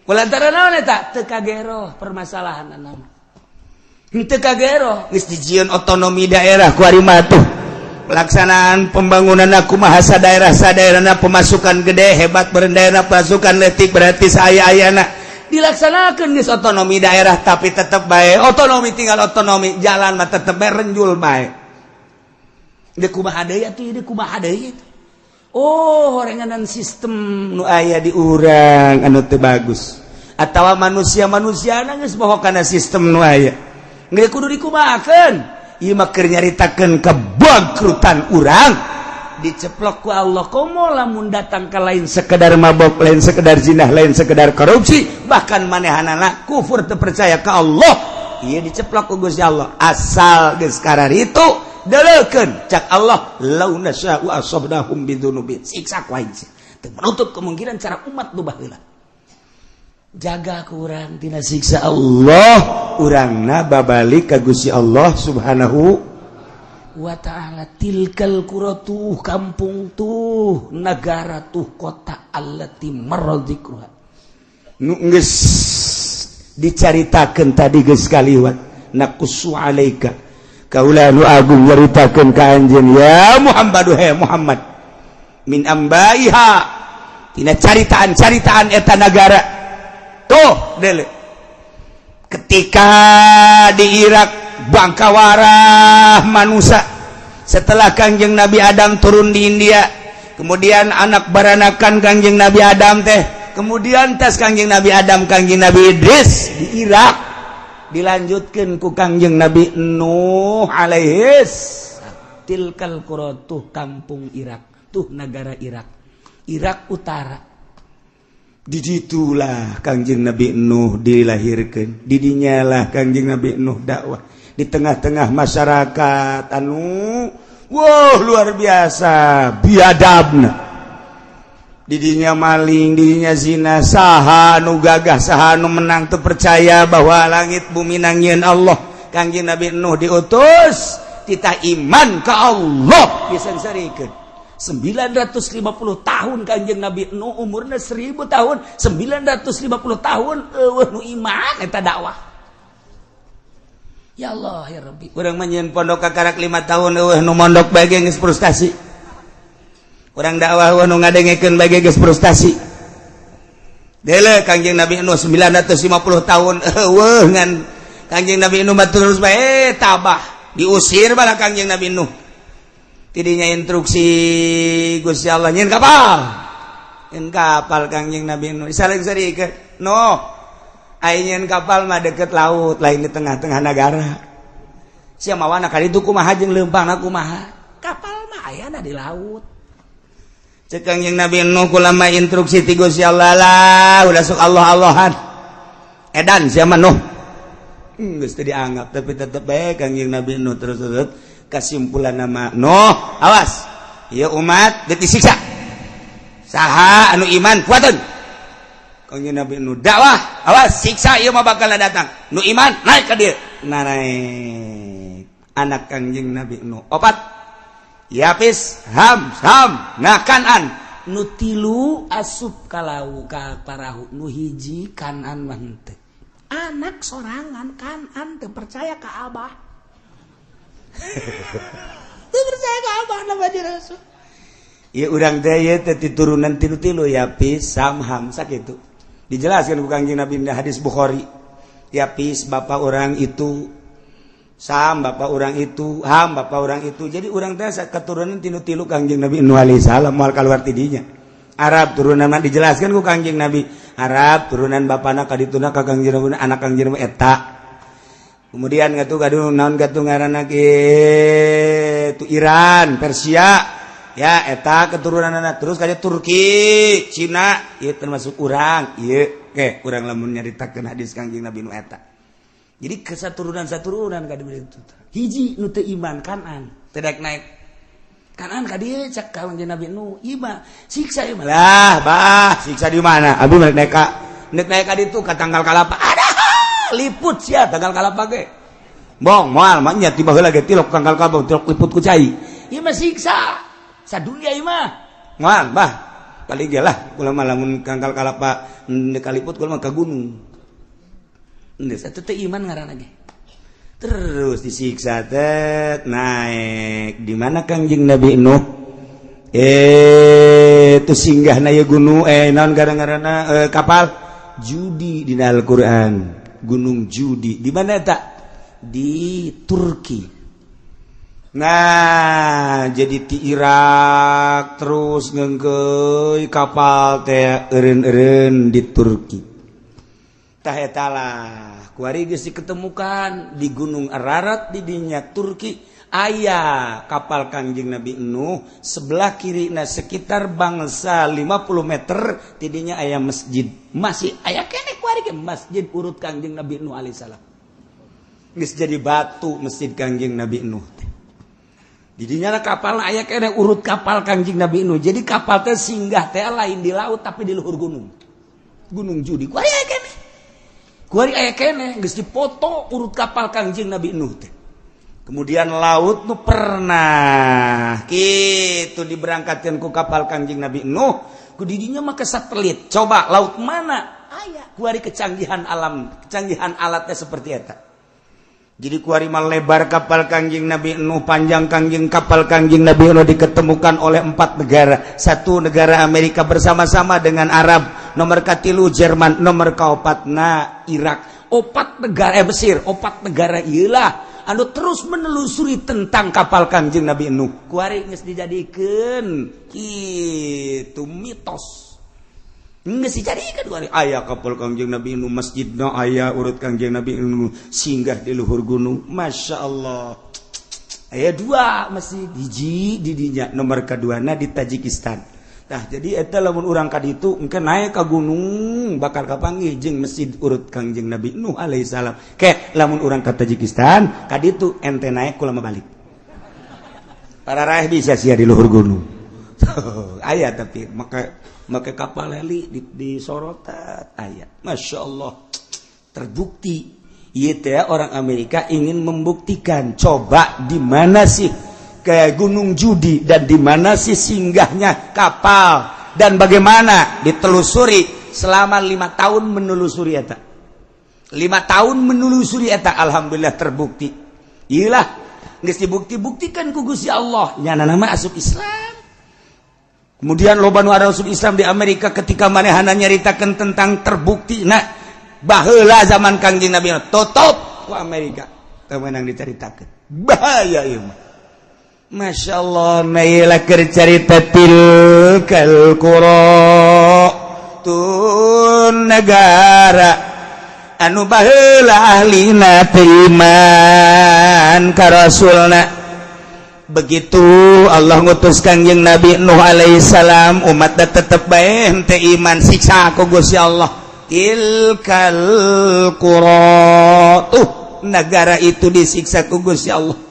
Kulantaran naon eta? Teu kageroh permasalahan nama, henteu kageroh. Geus dijieun otonomi daerah kuari mah tuh, pelaksanaan pembangunan aku bahasa daerah sadaerahna, pemasukan gede hebat daerah, pasukan letik berarti saya ayana dilaksanakan geus otonomi daerah, tapi tetap baik otonomi tinggal otonomi, jalan mah tetep bae renjul bae. Deuk kumaha deui atuh? Deuk kumaha deui? Oh, horenganan sistem nu aya di urang anu teu bagus atawa manusia-manusia geus bohong kana sistem nu aya. Geus kudu dikumahakeun? Ieu mah keur nyaritakeun kebangkrutan urang diceplok ku Allah. Komo lamun datang ke lain sekedar mabok, lain sekedar zinah, lain sekedar korupsi, bahkan manehanana kufur, teu percaya ke Allah, ieu diceplok ku Gusti Allah. Asal geus itu deleukeun, cak Allah, lau nasya'u asabnahum bidzunubihim, siksa ku aing. Teu menutup kemungkinan cara umat nu baheula jaga kurang tina siksa Allah, urangna babalik ka Gusti Allah Subhanahu wa ta'ala. Tilkal qura, tuh kampung, tuh negara, tuh kota, allati marra dzikruha, nu geus dicaritakeun tadi, geus kaliwat. Naqussu alaika, kaula nu agung nyaritakeun ka anjeun ya Muhammad, he Muhammad, min ambaiha, tina caritaan-caritaan eta nagara. Tuh dele, ketika di Irak bangkawarah manusia setelah Kangjeng Nabi Adam turun di India, kemudian anak baranakan Kangjeng Nabi Adam teh, kemudian tes Kangjeng Nabi Adam, Kangjeng Nabi Idris di Irak, dilanjutkan ku Kangjeng Nabi Nuh alaihis. Tilkal qura, tuh kampung Irak, tuh negara Irak, Irak Utara. Diditulah Kangjeng Nabi Nuh dilahirkan, didinyalah Kangjeng Nabi Nuh dakwah di tengah-tengah masyarakat anu wow luar biasa biadabna. Didinya maling, didinya zina, saha nu gagah, saha nu menang, teu percaya bahwa langit bumi nangieun Allah. Kangjeng Nabi Nuh diutus, kita iman ke Allah disengsarikeun 950 tahun. Kanjeng Nabi Nuh umurnya 1000 tahun, 950 tahun eueuh nu iman eta dakwah. Ya Allah ya Rabbi, urang mah nyieun pondok kakarak 5 tahun, euweuh nu mondok bae geus frustasi. Urang dakwah, euweuh nu ngadengekeun bae geus frustasi. Dele Kangjeng Nabi Nuh 950 tahun euweuh, ngan Kangjeng Nabi Nuh mah terus bae tabah, diusir malah Kangjeng Nabi Nuh. Tidinya instruksi Gusti Allah nyieun kapal. Nyieun kapal Kangjeng Nabi Nuh. Saling seri ke Nuh, aing kapal mah deket laut, lain di tengah-tengah negara. Sia mawana kali itu kumaha jeung leumpangna kumaha? Kapal mah ayana di laut. Cek Kangjeng Nabi Nuh, kulama instruksi ti Gusti Allah lah, udah sok Allah-Allahan. Edan sia mah, Nuh. Geus teu dianggap, tapi tetep bae Kangjeng Nabi Nuh terus terus kesimpulan nama Nuh, awas. Ieu umat deuk disiksa. Saha anu iman kuateun. Kangjeng Nabi Nuh dakwah, awas siksa ieu mah bakal datang. Nu iman naik ka dieu. Nah, naik anak Kangjeng Nabi Nuh opat. Yapis, Ham, Sam, nah Kanan. Nu tilu asup kalau ka parahu, nu hiji Kanan mah henteu. Anak sorangan Kanan teu percaya ka Abah. Teu percaya ka Abah nama di Rasul. Ya urang teh ieu teh turunan tilu-tilu, Yapis, Sam, Ham, sakitu. Dijelaskan ku Kangjeng Nabi di hadis Bukhari. Yapis bapak orang itu, Sam bapak orang itu, Ham bapak orang itu. Jadi urang teh keturunan tilu-tilu Kangjeng Nabi Nuh alaihi salam, moal keluar tidinya. Arab turunan mah dijelaskan ku Kangjeng Nabi. Arab turunan bapana kadituna ka Kangjeng Nabi, anak Kangjeng Nabi eta. Kemudian ngatu kadu naon gatu ngaranna kitu Iran, Persia. Ya eta keturunan anak terus kayak Turki, Cina, ieu termasuk urang, ieu ke urang lamun nyaritakeun hadis Kangjeng Nabi nu eta. Jadi kesaturunan saturunan ka itu. Hiji nu teu iman Kanan, teu daek naik. Kanan ka dieu cek Kangjeng Nabi Nu, ieu siksa ieu mah. Lah, bah, siksa di mana? Abi naik naik ka naik naik ka ditu ka tangkal kalapa. Ada liput sia tangkal kalapa ge. Bong, moal mah nya tiba heula ge tilok tangkal kalapa, tilok liput ku cai. Ieu mah siksa. Sadunia ieu mah. Moal, bah. Kali ge lah kula mah lamun tangkal kalapa kaliput kula mah ka gunung. Geus atuh teu iman ngaranna ge. Terus disiksa tet naik di mana Kangjeng Nabi Nuh? Itu singgah na gunung, naon gara-garana, kapal Judi di Al-Qur'an. Gunung Judi di mana tak? Di Turki. Nah, jadi di Irak terus ngengkeuy kapal teh eureun-eureun di Turki. Tah eta lah, kuari geus diketemukan di Gunung Ararat di dinya Turki aya kapal Kangjeng Nabi Nuh, sebelah kiri nah sekitar bangsa 50 meter tidinya aya masjid, masih aya keneh kuari ge masjid urut Kangjeng Nabi Nuh alaihissalam. Geus jadi batu masjid Kangjeng Nabi Nuh teh. Didinya kapal aya keneh urut kapal Kangjeng Nabi Nuh. Jadi kapal teh singgah teh lain di laut, tapi di luhur gunung. Gunung Judi kuari aya keneh. Kuari aya keneh geus dipoto urut kapal Kangjeng Nabi Nuh teh. Kemudian laut nu pernah kitu diberangkatkan ku kapal Kangjeng Nabi Nuh, ku didinya mah ke satelit. Coba laut mana? Aya kuari kecanggihan alam, kecanggihan alatnya seperti eta. Jadi kuari mah lebar kapal Kangjeng Nabi Nuh, panjang Kangjeng kapal Kangjeng Nabi Nuh diketemukan oleh empat negara. Satu negara Amerika bersama-sama dengan Arab, nomor katilu Jerman, nomor kaopatna Irak. Opat negara, Mesir, opat negara iyalah anu terus menelusuri tentang kapal Kangjeng Nabi Nuh. Kuari geus dijadikeun kitu mitos. Geus dijadikeun kuari aya kapal Kangjeng Nabi Nuh, masjidna aya urut Kangjeng Nabi Nuh singgah di luhur gunung. Masya Allah. Aya dua masjid, hiji di dinya, nomor keduana di Tajikistan. Nah, jadi eta lamun urang ka ditu engke naik ka gunung bakal kapanggih jeung masjid urut Kangjeng Nabi Nuh alaihissalam. Ke lamun urang ka Tajikistan ka ditu ente naik kula mah balik. Para raih bisa sia di luhur gunung. Aya tapi maka make kapal heli di sorotan aya. Masya Allah, terbukti ieu teh orang Amerika ingin membuktikan, coba di mana sih ke Gunung Judi dan di mana sih singgahnya kapal dan bagaimana ditelusuri selama 5 tahun menelusuri eta. 5 tahun menelusuri eta, alhamdulillah terbukti. Iyalah, geus dibukti-buktikan ku Gusti Allah, nyana nama asup Islam. Kemudian loba nu asup Islam di Amerika ketika manehana nyaritakeun tentang terbukti. Nah, baheula zaman Kangjeng Nabi tutup ku Amerika, teu meunang dicaritakeun, bahaya ieu mah. Masya Allah, nah, keur carita tilkal qura, tuh negara anu baheula ahlina teu iman ka rasulna. Begitu Allah ngutus Kangjeng Nabi Nuh alaihissalam, umat tetep bae henteu iman, siksa ku Gusti Allah. Tilkal qura, tuh negara itu disiksa ku Gusti Allah.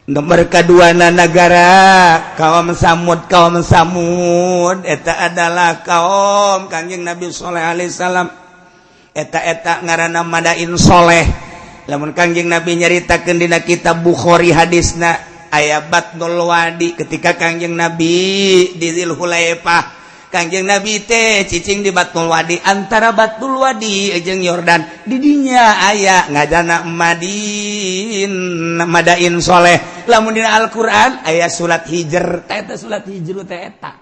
Nomor kedua negara kaum Samud. Kaum Samud eta adalah kaum Kangjeng Nabi Sholeh alaihissalam. Eta-eta ngaranna Madain Soleh. Lamun Kangjeng Nabi nyaritakeun dina kitab Bukhari, hadisna aya Batnul Wadi. Ketika Kangjeng Nabi di Dzulhulaifah, Kangjeng Nabi teh cicing di Batnul Wadi, antara Batnul Wadi jeung Yordan. Didinya aya ngajana Madin, Madain Soleh. Lamun dina Al-Qur'an aya surat Hijr, teh eta surat Hijr teh eta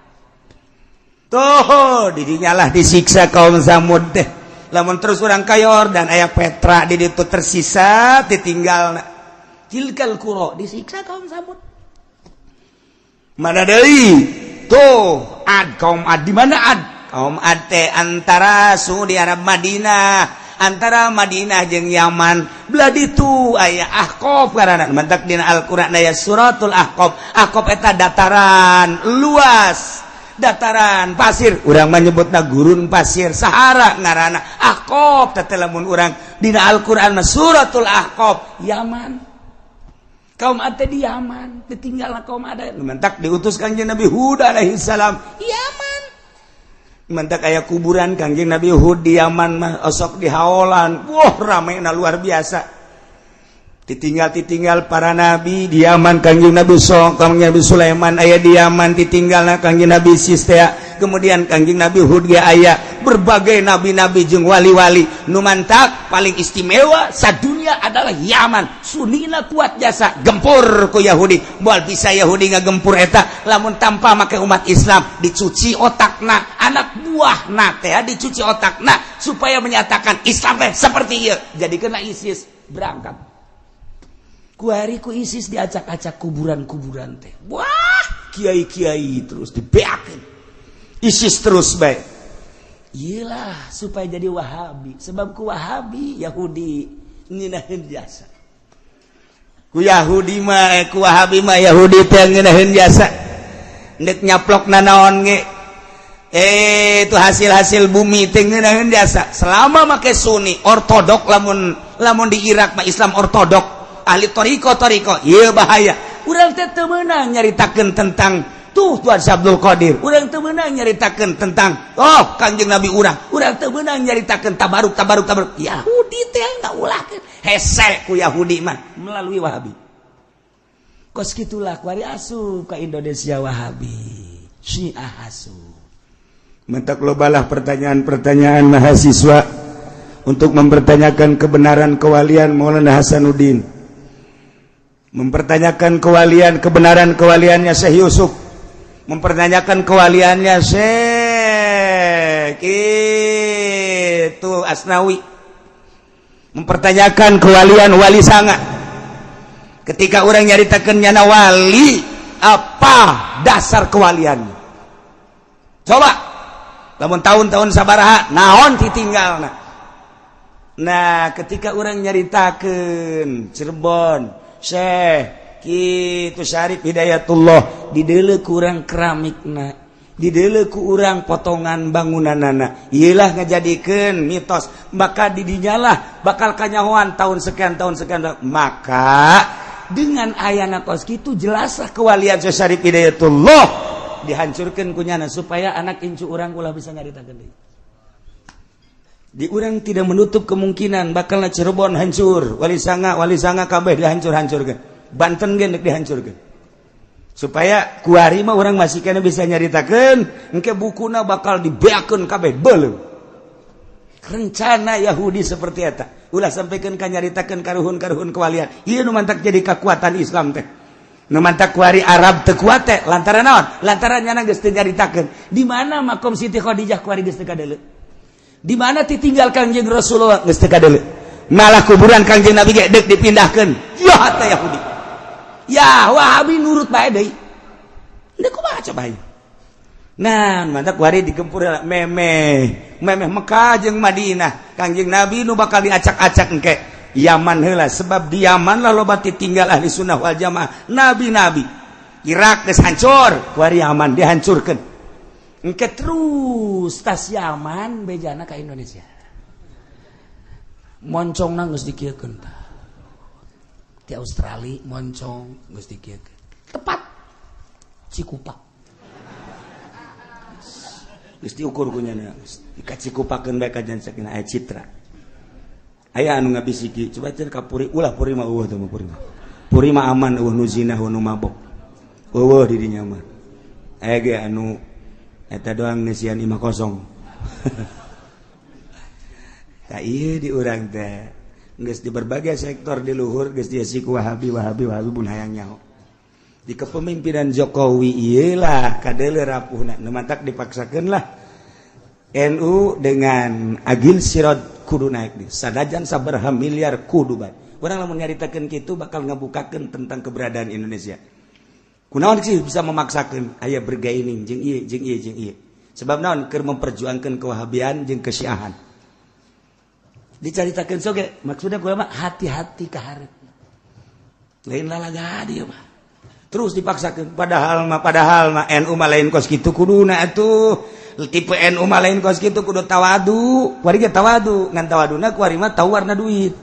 tuh. Didinya lah disiksa kaum Samud teh. Lamun terus urang ka Yordan, aya Petra di ditu, tersisa ditinggal. Tilkal qura, disiksa kaum Samud. Mana deui tuh? Ad, kaum Ad. Di mana Ad? Kaum Ad teh antara Saudi Arab, Madinah, antara Madinah jeung Yaman belah ditu aya Ahqaf karana. Mantak dina Al-Qur'an aya suratul Ahqaf. Ahqaf eta dataran luas, dataran pasir, urang menyebutna gurun pasir, Sahara ngaranna Ahqaf teh. Lamun urang dina Al-Qur'an mah suratul Ahqaf, Yaman. Kaum Ad di Yaman ditinggal. Kaum Ad mantak diutus Kangjeng Nabi Hud alaihi salam Yaman. Mantak aya kuburan Kangjeng Nabi Hud di Yaman mah, osok di haolan. Wah, rame na luar biasa. Ditinggal, ditinggal para nabi di Yaman. Kangjeng Nabi So, Kangjeng Nabi Sulaiman aya di Yaman, ditinggal Kangjeng Nabi Sistea. Kemudian Kangjeng Nabi Hud ge aya, berbagai nabi-nabi jeung wali-wali. Nu mantak paling istimewa sadunia adalah Yaman. Sunina kuat jasa, gempur ku Yahudi. Moal bisa Yahudi ngagempur eta lamun tanpa make umat Islam. Dicuci otakna, anak buahna teh dicuci otakna supaya menyatakan Islam teh seperti ieu, jadi kena ISIS berangkat. Kuari ku ISIS diacak-acak kuburan-kuburan teh. Wah, kiai-kiai terus dibeakeun ISIS terus baik. Iyalah, supaya jadi Wahabi. Sebab ku Wahabi Yahudi ngeunaheun jasa. Ku Yahudi mah, ku Wahabi mah Yahudi teh ngeunaheun jasa. Ndek nyaplok nanaon ge, itu hasil-hasil bumi teh ngeunaheun jasa. Selama make Sunni ortodok, lamun lamun di Irak mah Islam ortodok, ahli toriko toriko, ieu bahaya. Urang teh teu meunang nyaritakeun tentang tuh Tuan Abdul Qadir, urang teu meunang nyaritakeun tentang oh Kanjeng Nabi urang, urang teu meunang nyaritakeun tabaruk tabaruk tabaruk. Yahudi teh ngaulahkeun, hese ku Yahudi mah melalui Wahabi. Kos kitulah kuari asup ka Indonesia Wahabi, Syiah asup. Mentak lobalah pertanyaan-pertanyaan mahasiswa untuk mempertanyakan kebenaran kewalian Maulana Hasanuddin, mempertanyakan kewalian, kebenaran kewaliannya Syekh Yusuf, mempertanyakan kewaliannya Syekh itu Asnawi, mempertanyakan kewalian Wali Sanga. Ketika orang nyaritakan nyana wali, apa dasar kewalian? Coba lamun tahun-tahun sabaraha, naon ditinggal. Nah, ketika orang nyaritakan Cirebon, Syekh kitu Syarif Hidayatullah, didele kurang keramikna, didele ku urang potongan bangunanana, iyalah ngajadikeun mitos. Maka didinyalah bakal kanyahoan tahun sekian, tahun sekian. Maka dengan ayana kos kitu, jelaslah kewalian Syekh Syarif Hidayatullah dihancurkan kunyana supaya anak incu urang ulah bisa nyaritakeun deui. Di urang tidak menutup kemungkinan bakal Cirebon hancur, Wali Sanga, Wali Sanga kabeh dihancur-hancurkan, Banten ge dihancurkan, supaya kuari mah orang masih kena bisa nyaritakeun. Engke bukuna bakal dibeakeun kabeh, beuleum. Rencana Yahudi seperti eta. Ulah sampaikan ka nyaritakeun karuhun-karuhun kewalian. Ieu nu mantak jadi kekuatan Islam teh. Nu mantak kuari Arab teu kuat teh lantaran naon? Lantaran nyana geus teu nyaritakeun. Di mana makom Siti Khadijah kuari geus teu kadeuleu? Di mana ditinggal Kangjeng Rasulullah geus teu kadeuleu? Malah kuburan Kangjeng Nabi ge deuk dipindahkeun. Ya teh Yahudi. Ya Wahabi nurut bae deui. Deuk kumaha coba ieu? Nah, mantap kuari digempur memeh memeh Mekah jeung Madinah. Kangjeng Nabi nu bakal diacak-acak engke Yaman heula, sebab di Yaman lah loba tinggal ahli sunnah wal jamaah, nabi-nabi. Irak geus hancur, kuari Yaman dihancurkeun. Engke terus tas Yaman bejana ka Indonesia. Moncongna geus dikieukeun tah. Di Australia moncong geus dikieukeun. Tepat Cikupa. Geus diukur ku nyana, dikacikupakeun bae kajian sakinah aya citra. Aya anu ngabisiki, coba cenah ka Puri, ulah Puri mah eueuh teh mah Puri mah. Puri mah aman, eueuh nu zina, eueuh nu mabok. Eueuh di dinya mah. Aya ge anu eta doang ngeusian imah kosong. Tah ieu di urang teh geus di berbagai sektor di luhur geus diisi ku Wahabi, Wahabi, Wahabi pun hayang nyaho. Di kepemimpinan Jokowi iyalah kadeuleu rapuhna, nu mantak dipaksakeun lah NU dengan Agil Siroj kudu naik di sadajan sabaraha miliar kudu bae. Urang lamun nyaritakeun kitu bakal ngabukakeun tentang keberadaan Indonesia. Kunaon sih bisa memaksakeun aya bergaining jeung ieu jeung ieu jeung ieu. Sebab naon keur memperjuangkeun kewahabian jeung kesyiahan. Dicaritakeun soge maksudna kumaha, hati-hati ka hareup. Lain lalaga dieu mah. Terus dipaksakan, padahal mah NU mah lain kos kitu kuduna atuh. Tipe NU mah lain kos kitu, kudu tawadu. Kuari ge tawadu, ngan tawaduna kuari mah tahu warna duit,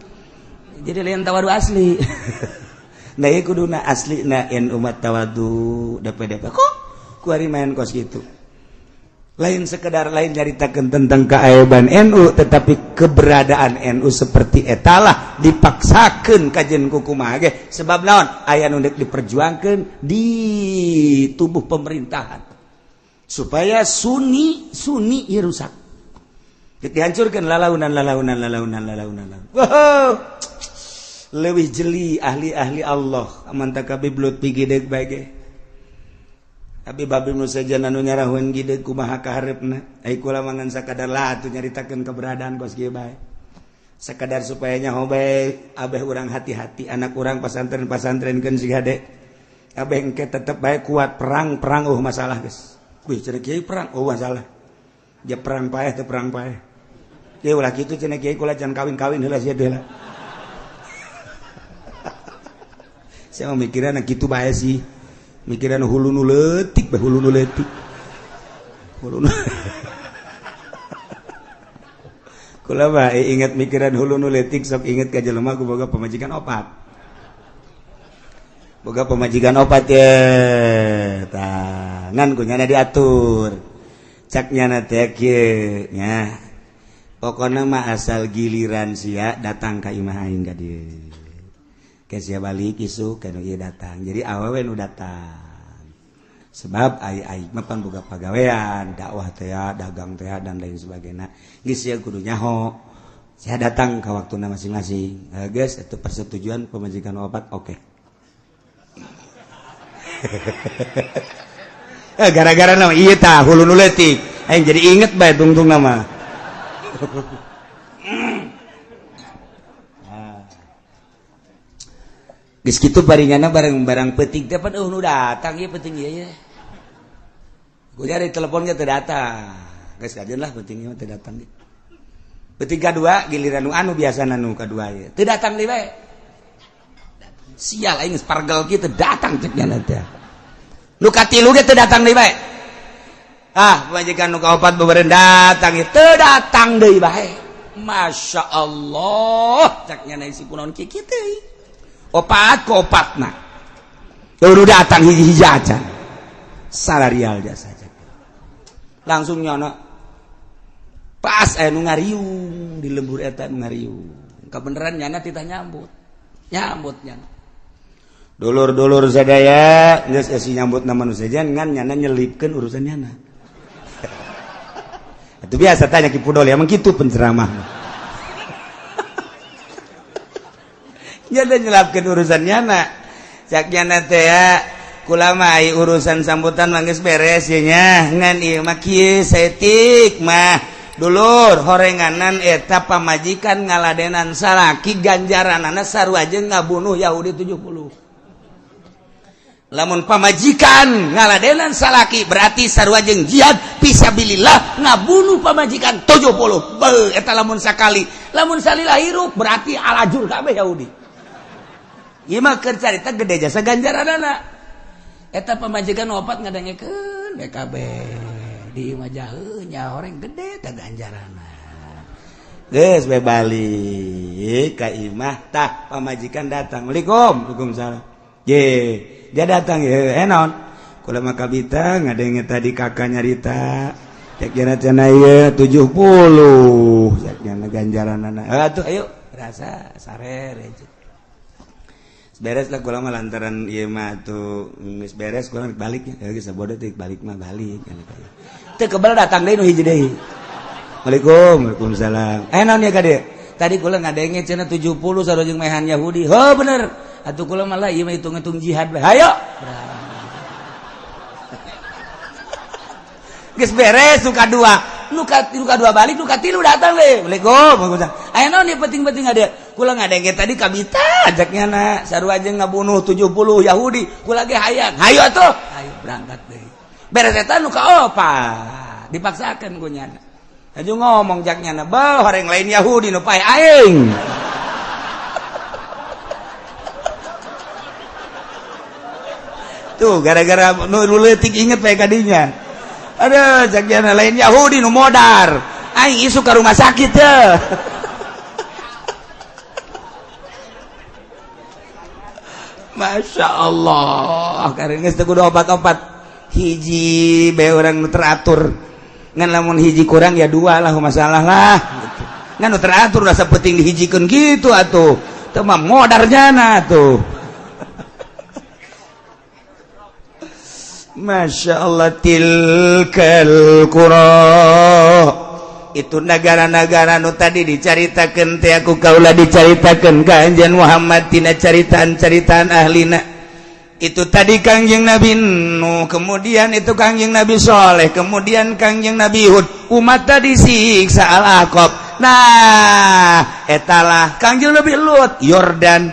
jadi lain tawadu asli. Nah, ieu kuduna asli na NU mah tawadu DPDP, kok kuari main kos kitu. Lain sekedar lain nyaritakeun tentang keaiban NU, tetapi keberadaan NU seperti etalah dipaksakeun kajen kukumaha ge, sebab naon, aya nu deuk diperjuangkeun di tubuh pemerintahan supaya Sunni Sunni ieu rusak, dihancurkan lalaunan lalaunan lalaunan lalaunan. Wow, leuwih jeli ahli-ahli Allah aman tak Habib Lutfi gideg bae ge. Habib Habib nu sejen anu nyarahun gideg kumaha kahareupna. Ai kula mah ngan sakadar lah atuh nyaritakeun keberadaan kos kieu bae. Sekadar supaya nyaho bae, abeh urang hati-hati anak urang pasantren-pasantrenkeun si hade. Abeh engke tetep bae kuat perang-perang, oh masalah geus. Kuih cenah kiai perang, oh masalah. Ja perang paeh teu perang paeh. Kieu ulah kitu cenah kiai, kula jangan kawin-kawin heula sia teh lah. Saya mau mikiran kitu bae sih. Mikiran hulu nu leutik bae, hulu nu leutik. Hulu nu Kula mah inget mikiran hulu nu leutik, sok inget ka jelema ku boga pamajikan opat. Boga pamajikan opat ye. Tah, ngan ku nyana diatur. Cak nyana teh kieu nya. Pokona mah asal giliran sia datang ka imah aing ka dieu. Ke sia balik isuk ka nu ieu datang. Jadi awewe nu datang. Sebab ai ai mah pan boga pagawean, dakwah teh, dagang teh dan lain sebagainya. Geus sia kudu nyaho. Sia datang ka waktuna masing-masing. Geus itu persetujuan pemajikan opat, oke. Gara-gara nama ieu tah hulu nu leutik. Aing jadi inget bae tungtung nama. Geus kitu baringana bareng-barang peuting teh pan eueuh nu datang ieu peuting ieu ye. Gua nyari teleponnya teu datang. Geus kajeun lah peuting ieu teu datang deui. Peuting kadua giliran nu anu biasana nu kadua ieu. Teu datang deui bae. Sial aing geus pargel kieu teu datang cek nya teh. Nu katilu ge teu datang deui bae. Ah, pamajikan nu kaopat beureun datang ieu teu datang deui bae. Masya Allah, cek nya si kunaon kieu teh. Opat ke opatna udah datang hiji-hiji aja salarial jasa aja langsung nyono pas nu ngariung di lembur eta nu ngariung kebenaran nyana titah nyambut nyambut nyana dulur-dulur sadaya geus esi nyambut nama nu sejen ngan nyana nyelipkeun urusan nyana. Itu biasa tanya Ki Pudol, emang kitu penceramah. Nya nyelapkeun urusan nyana. Cak nyana teh ya, kula mah urusan sambutan mah geus beres ye nya. Ngan ieu mah kieu saeutik mah. Dulur horenganan eta pamajikan ngaladenan salaki ganjaranana sarua jeung ngabunuh Yahudi 70. Lamun pamajikan ngaladenan salaki berarti sarua jeung jihad fisabilillah ngabunuh pamajikan 70. Beuh eta lamun sakali, lamun salila hirup berarti alajur kabeh Yahudi. Ieu mah keur carita gede jasa ganjaranana. Eta pamajikan opat ngadengekeun BKB di imah jauh nya horeng gede teh ganjaranna. Geus we balik ka imah tah pamajikan datang. Waalaikum, waalaikumsalam. Ye, dia datang ya, naon? Kula mah kabita ngadenge tadi kakak nyarita. Cek jana cenah ieu 70. Cek jana ganjaranana. Atuh ayo rasa sare beres lah kula mah lantaran ieu mah atuh geus beres kula balik nya. Geus sabodo teh balik mah balik. Teu kebel datang deui nu hiji deui. Waalaikum, waalaikumsalam. Naon ya ka dieu? Tadi kula ngadenge cenah 70 sarua jeung mehan Yahudi. Heuh bener. Atuh kula malah ieu mah hitung-hitung jihad bae. Hayo. Geus beres nu kadua. Nu kadua balik, nu katilu datang deui. Waalaikum, waalaikumsalam. Aya naon ieu penting-penting ka dieu? Kula ngadenge tadi kabita ajaknya na sarua jeung ngabunuh 70 Yahudi. Kula ge hayang. Hayo atuh. Hayo berangkat deui. Beres eta nu kaopat dipaksakeun ku nyana. Aju ngomong jak nyana, "Beuh, horeng lain Yahudi nu pae aing." Tuh gara-gara nu leutik inget bae kadinya. Aduh, jak nyana lain Yahudi nu modar. Aing isuk ka rumah sakit teh. Masya Allah, karena geus teu kudu obat-obat. Hiji bae urang nu teratur. Ngan lamun hiji kurang ya dua lah masalah lah gitu. Ngan nu teratur rasa penting dihijikeun gitu atuh. Teu mah modar jana atuh. Masya Allah tilkal qura. Itu negara-negara nu tadi dicaritakeun teh aku kaula dicaritakeun ka Anjeun Muhammad tina caritaan-caritaan ahlina. Itu tadi Kangjeng Nabi Nuh, kemudian itu Kangjeng Nabi Soleh, kemudian Kangjeng Nabi Hud, umat tadi siksa Al-Aqab. Nah, etalah Kangjeng Nabi Lut, Yordan.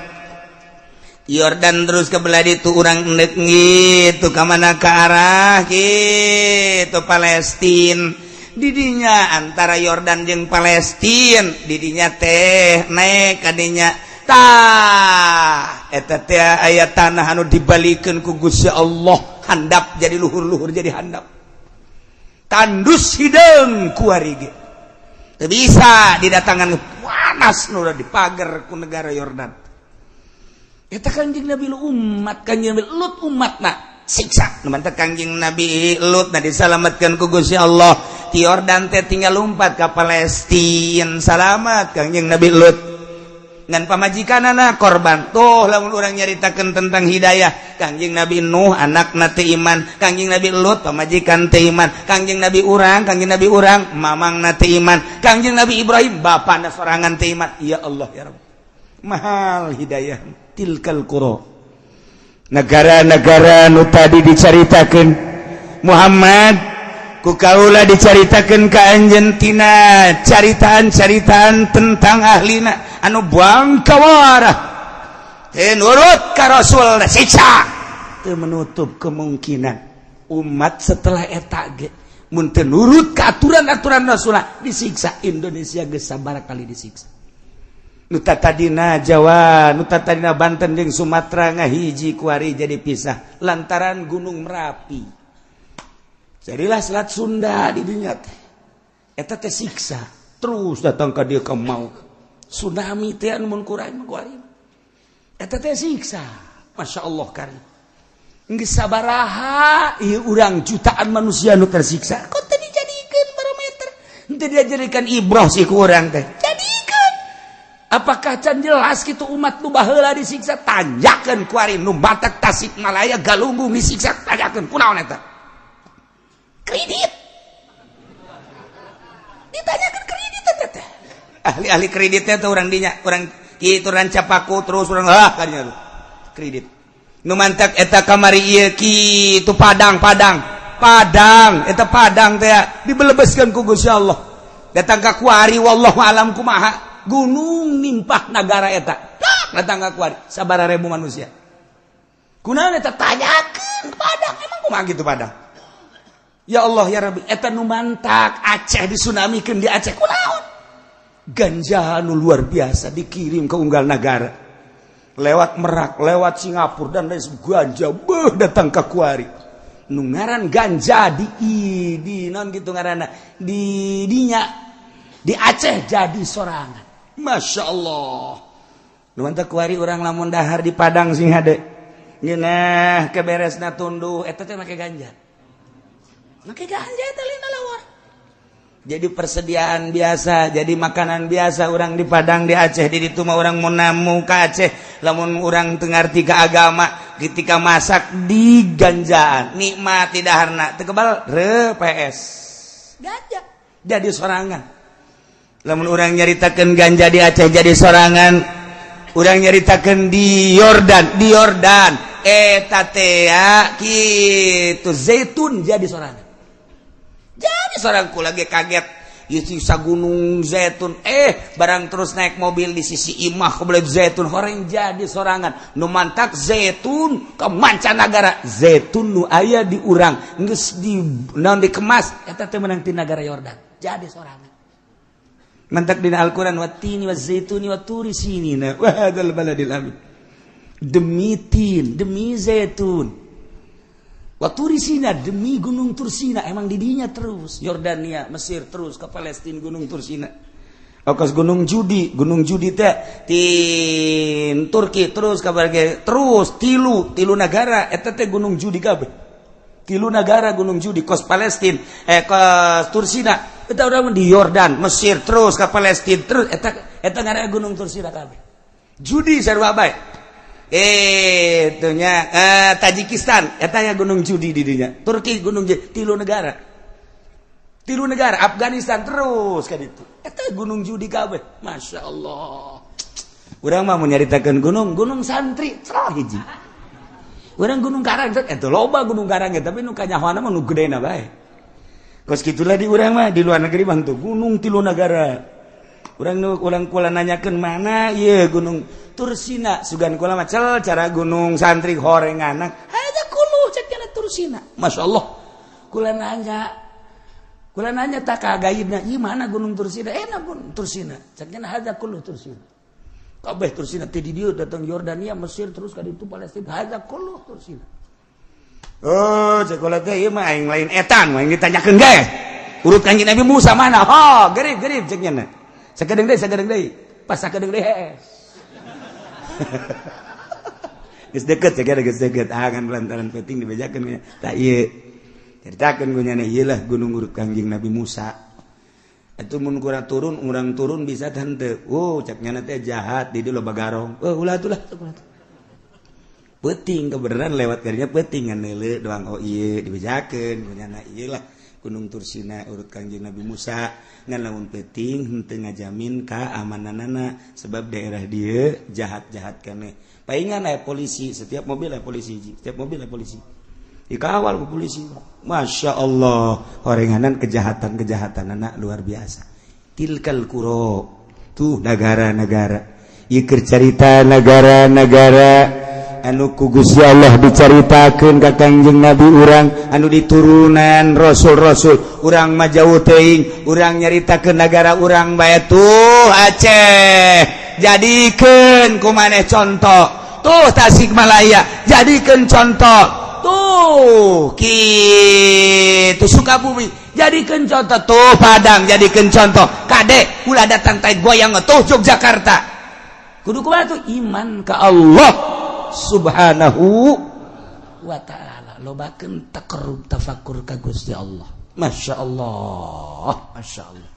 Yordan terus ke belah ditu urang endek gitu ka mana ka arah gitu Palestin. Didinya antara Yordan jeung Palestin, didinya teh naik kadinya. Tah eta teh aya tanah anu dibalikeun ku Gusti Allah handap jadi luhur-luhur jadi handap tandus hideung kuari ge teu bisa didatangan panas nu dipagar ku negara Yordan. Eta Kangjeng Nabi umat Kangjeng Nabi Lut umatna siksa nu mantep Kangjeng Nabi Lut na disalametkeun ku Gusti Allah ti Yordan teh tinggal lumpat ka Palestina salamat Kangjeng Nabi Lut. Ngan pamajikanana korban tuh lamun urang nyaritakeun tentang hidayah Kangjeng Nabi Nuh anakna teu iman, Kangjeng Nabi Lut pamajikan teu iman, Kangjeng Nabi urang, Kangjeng Nabi urang mamangna teu iman, Kangjeng Nabi Ibrahim bapana sorangan teu iman. Ya Allah ya Rabb, mahal hidayah. Tilkal qura, negara-negara nu tadi dicaritakeun Muhammad ku kaula dicaritakeun ka anjeun tina caritaan-caritaan tentang ahlina anu bangkawarah teu nurut ka Rasul siksa. Teu menutup kemungkinan umat setelah eta ge mun teu nurut ka aturan-aturan Rasul disiksa. Indonesia geus sabaraha kali disiksa. Nu tadina Jawa, nu tadina Banten jeung Sumatera ngahiji kuari jadi pisah lantaran Gunung Merapi. Jadilah Selat Sunda di dinya teh. Eta teh siksa terus datang ka dieu ka maut. Tsunami teh anu mun kurang kuari. Eta teh siksa. Masya Allah kari. Geus sabaraha ieu urang jutaan manusia nu tersiksa. Kok teu dijadikeun barometer? Teu dijadikan ibrah sih ku urang teh. Jadikeun. Apakah can jelas kitu umat nu baheula disiksa? Tanjakeun kuari nu Batak Tasikmalaya Galunggung disiksa tanjakeun. Kunaon eta? Kredit. Ditanyakan kredit teh. Ahli-ahli kreditnya tuh orang dinya, orang Kitu Rancapaku terus urang ah kadinya kredit. Nu mantak eta kamari ieu kitu Padang Padang. Padang eta Padang teh dibelebeskeun ku Gusti Allah. Datang ka kuari wallahu alam kumaha. Gunung nimpah nagara eta. Datang ka kuari sabaraha ribu manusia. Kunaon eta tanyakeun Padang emang kumaha gitu Padang. Ya Allah ya Rabbi eta nu mantak Aceh disunamikeun di Aceh kunaon? Ganja nu luar biasa dikirim ke unggal nagara. Lewat Merak, lewat Singapura dan lain ganja beuh datang ke kuari. Nu ngaran ganja di non gitu ngaranna di dinya di Aceh jadi sorangan. Masya Allah. Nu mantak kuari urang lamun dahar di Padang sing hade. Ngeunah keberesna tunduh eta teh make ganja. Make ganja eta lina lawar. Jadi persediaan biasa, jadi makanan biasa orang di Padang di Aceh di ditu mah urang mau namu ka Aceh, lamun urang teu ngarti ka agama ketika masak di ganjaan, nikmat di daharna teu kebal re PS. Ganja jadi sorangan. Lamun urang nyaritakeun ganja di Aceh jadi sorangan, urang nyaritakeun di Yordan eta teh kitu zaitun jadi sorangan. Jadi seorang kula ge kaget sisa gunung zaitun barang terus naik mobil di sisi imah kebelet zaitun horeng jadi sorangan nu mantak zaitun ke mancanagara zaitun nu aya di urang geus di naon dikemas eta teh meunang ti nagara Yordan jadi sorangan mantak dina Al-Qur'an wattini wazaituni waturi sinina wa hadzal baladil amin demi tin demi zaitun Waturisina demi Gunung Tursina emang didinya terus Yordania Mesir terus ke Palestina Gunung Tursina Okas Gunung Judi teh tin Turki terus kabar terus tilu tilu negara eta teh Gunung Judi kabeh tilu negara Gunung Judi kos Palestina kos Tursina eta urang di Yordan Mesir terus ke Palestina terus eta eta ngaranna Gunung Tursina kabeh Judi sarua bae itunya Tajikistan eta ya Gunung Judi di dinya Turki Gunung Judi tilu negara Afghanistan terus kan itu eta Gunung Judi kabeh Masya Allah urang mah mau nyaritakeun gunung santri cerah hiji urang Gunung Karang eta loba Gunung Karang tapi nu kanyahoana mah nu gedena bae kos kitulah di urang mah di luar negeri mah tuh gunung tilu negara urang nu urang kula nanyakeun mana ieu Gunung Tursina sugan kula mah cel cara gunung santri horenganan hada kulu cek cenah Tursina Masya Allah kula nanya tak kagaibna ieu mana Gunung Tursina enak Gunung Tursina cek cenah hada kulu Tursina kabeh Tursina ti di dieu datang Yordania Mesir terus ka ditu Palestina hada kulu Tursina oh cek kula teh ieu mah aing lain etan aing ditanyakeun ge urut Kanjeng Nabi Musa mana oh gerib cek cenah sakedeung deui pas sakedeung deui hees geus deket ya geus deket ah kan lantaran penting dibejakeun tak ieu caritakeun ku nyana ieu lah gunung urut Kangjeng Nabi Musa atuh mun kurang turun urang turun bisa teu oh cek nyana teh jahat di dieu loba garong oh ulah atuh lah peuting kebenaran lewat karinya peuting ngan neuleu doang oh ieu dibejakeun ku nyana ieu lah Gunung Tursina urut Kangjeng Nabi Musa ngan lamun peuting henteu ngajamin kaamananana sebab daerah dieu jahat-jahat keneh paingan aya polisi setiap mobil aya polisi setiap mobil aya polisi dikawal ku polisi Masya Allah horenganan kejahatan-kejahatan anak luar biasa tilkal kuro tuh negara-negara ieu keur carita negara-negara anu ku Gusti Allah dicaritakeun ka Kangjeng Nabi urang anu diturunan rasul-rasul urang mah jauh teuing urang nyaritakeun nagara urang bae tuh Aceh jadikeun ku maneh contoh tuh Tasikmalaya jadikeun contoh tuh kitu Sukabumi jadikeun contoh tuh Padang jadikeun contoh kade ulah datang tai goyang tuh Yogyakarta kudu kumaha tuh iman ka Allah Subhanahu wa ta'ala lobakeun taqarrub tafakur ka Gusti Allah. Masya Allah, Masya Allah.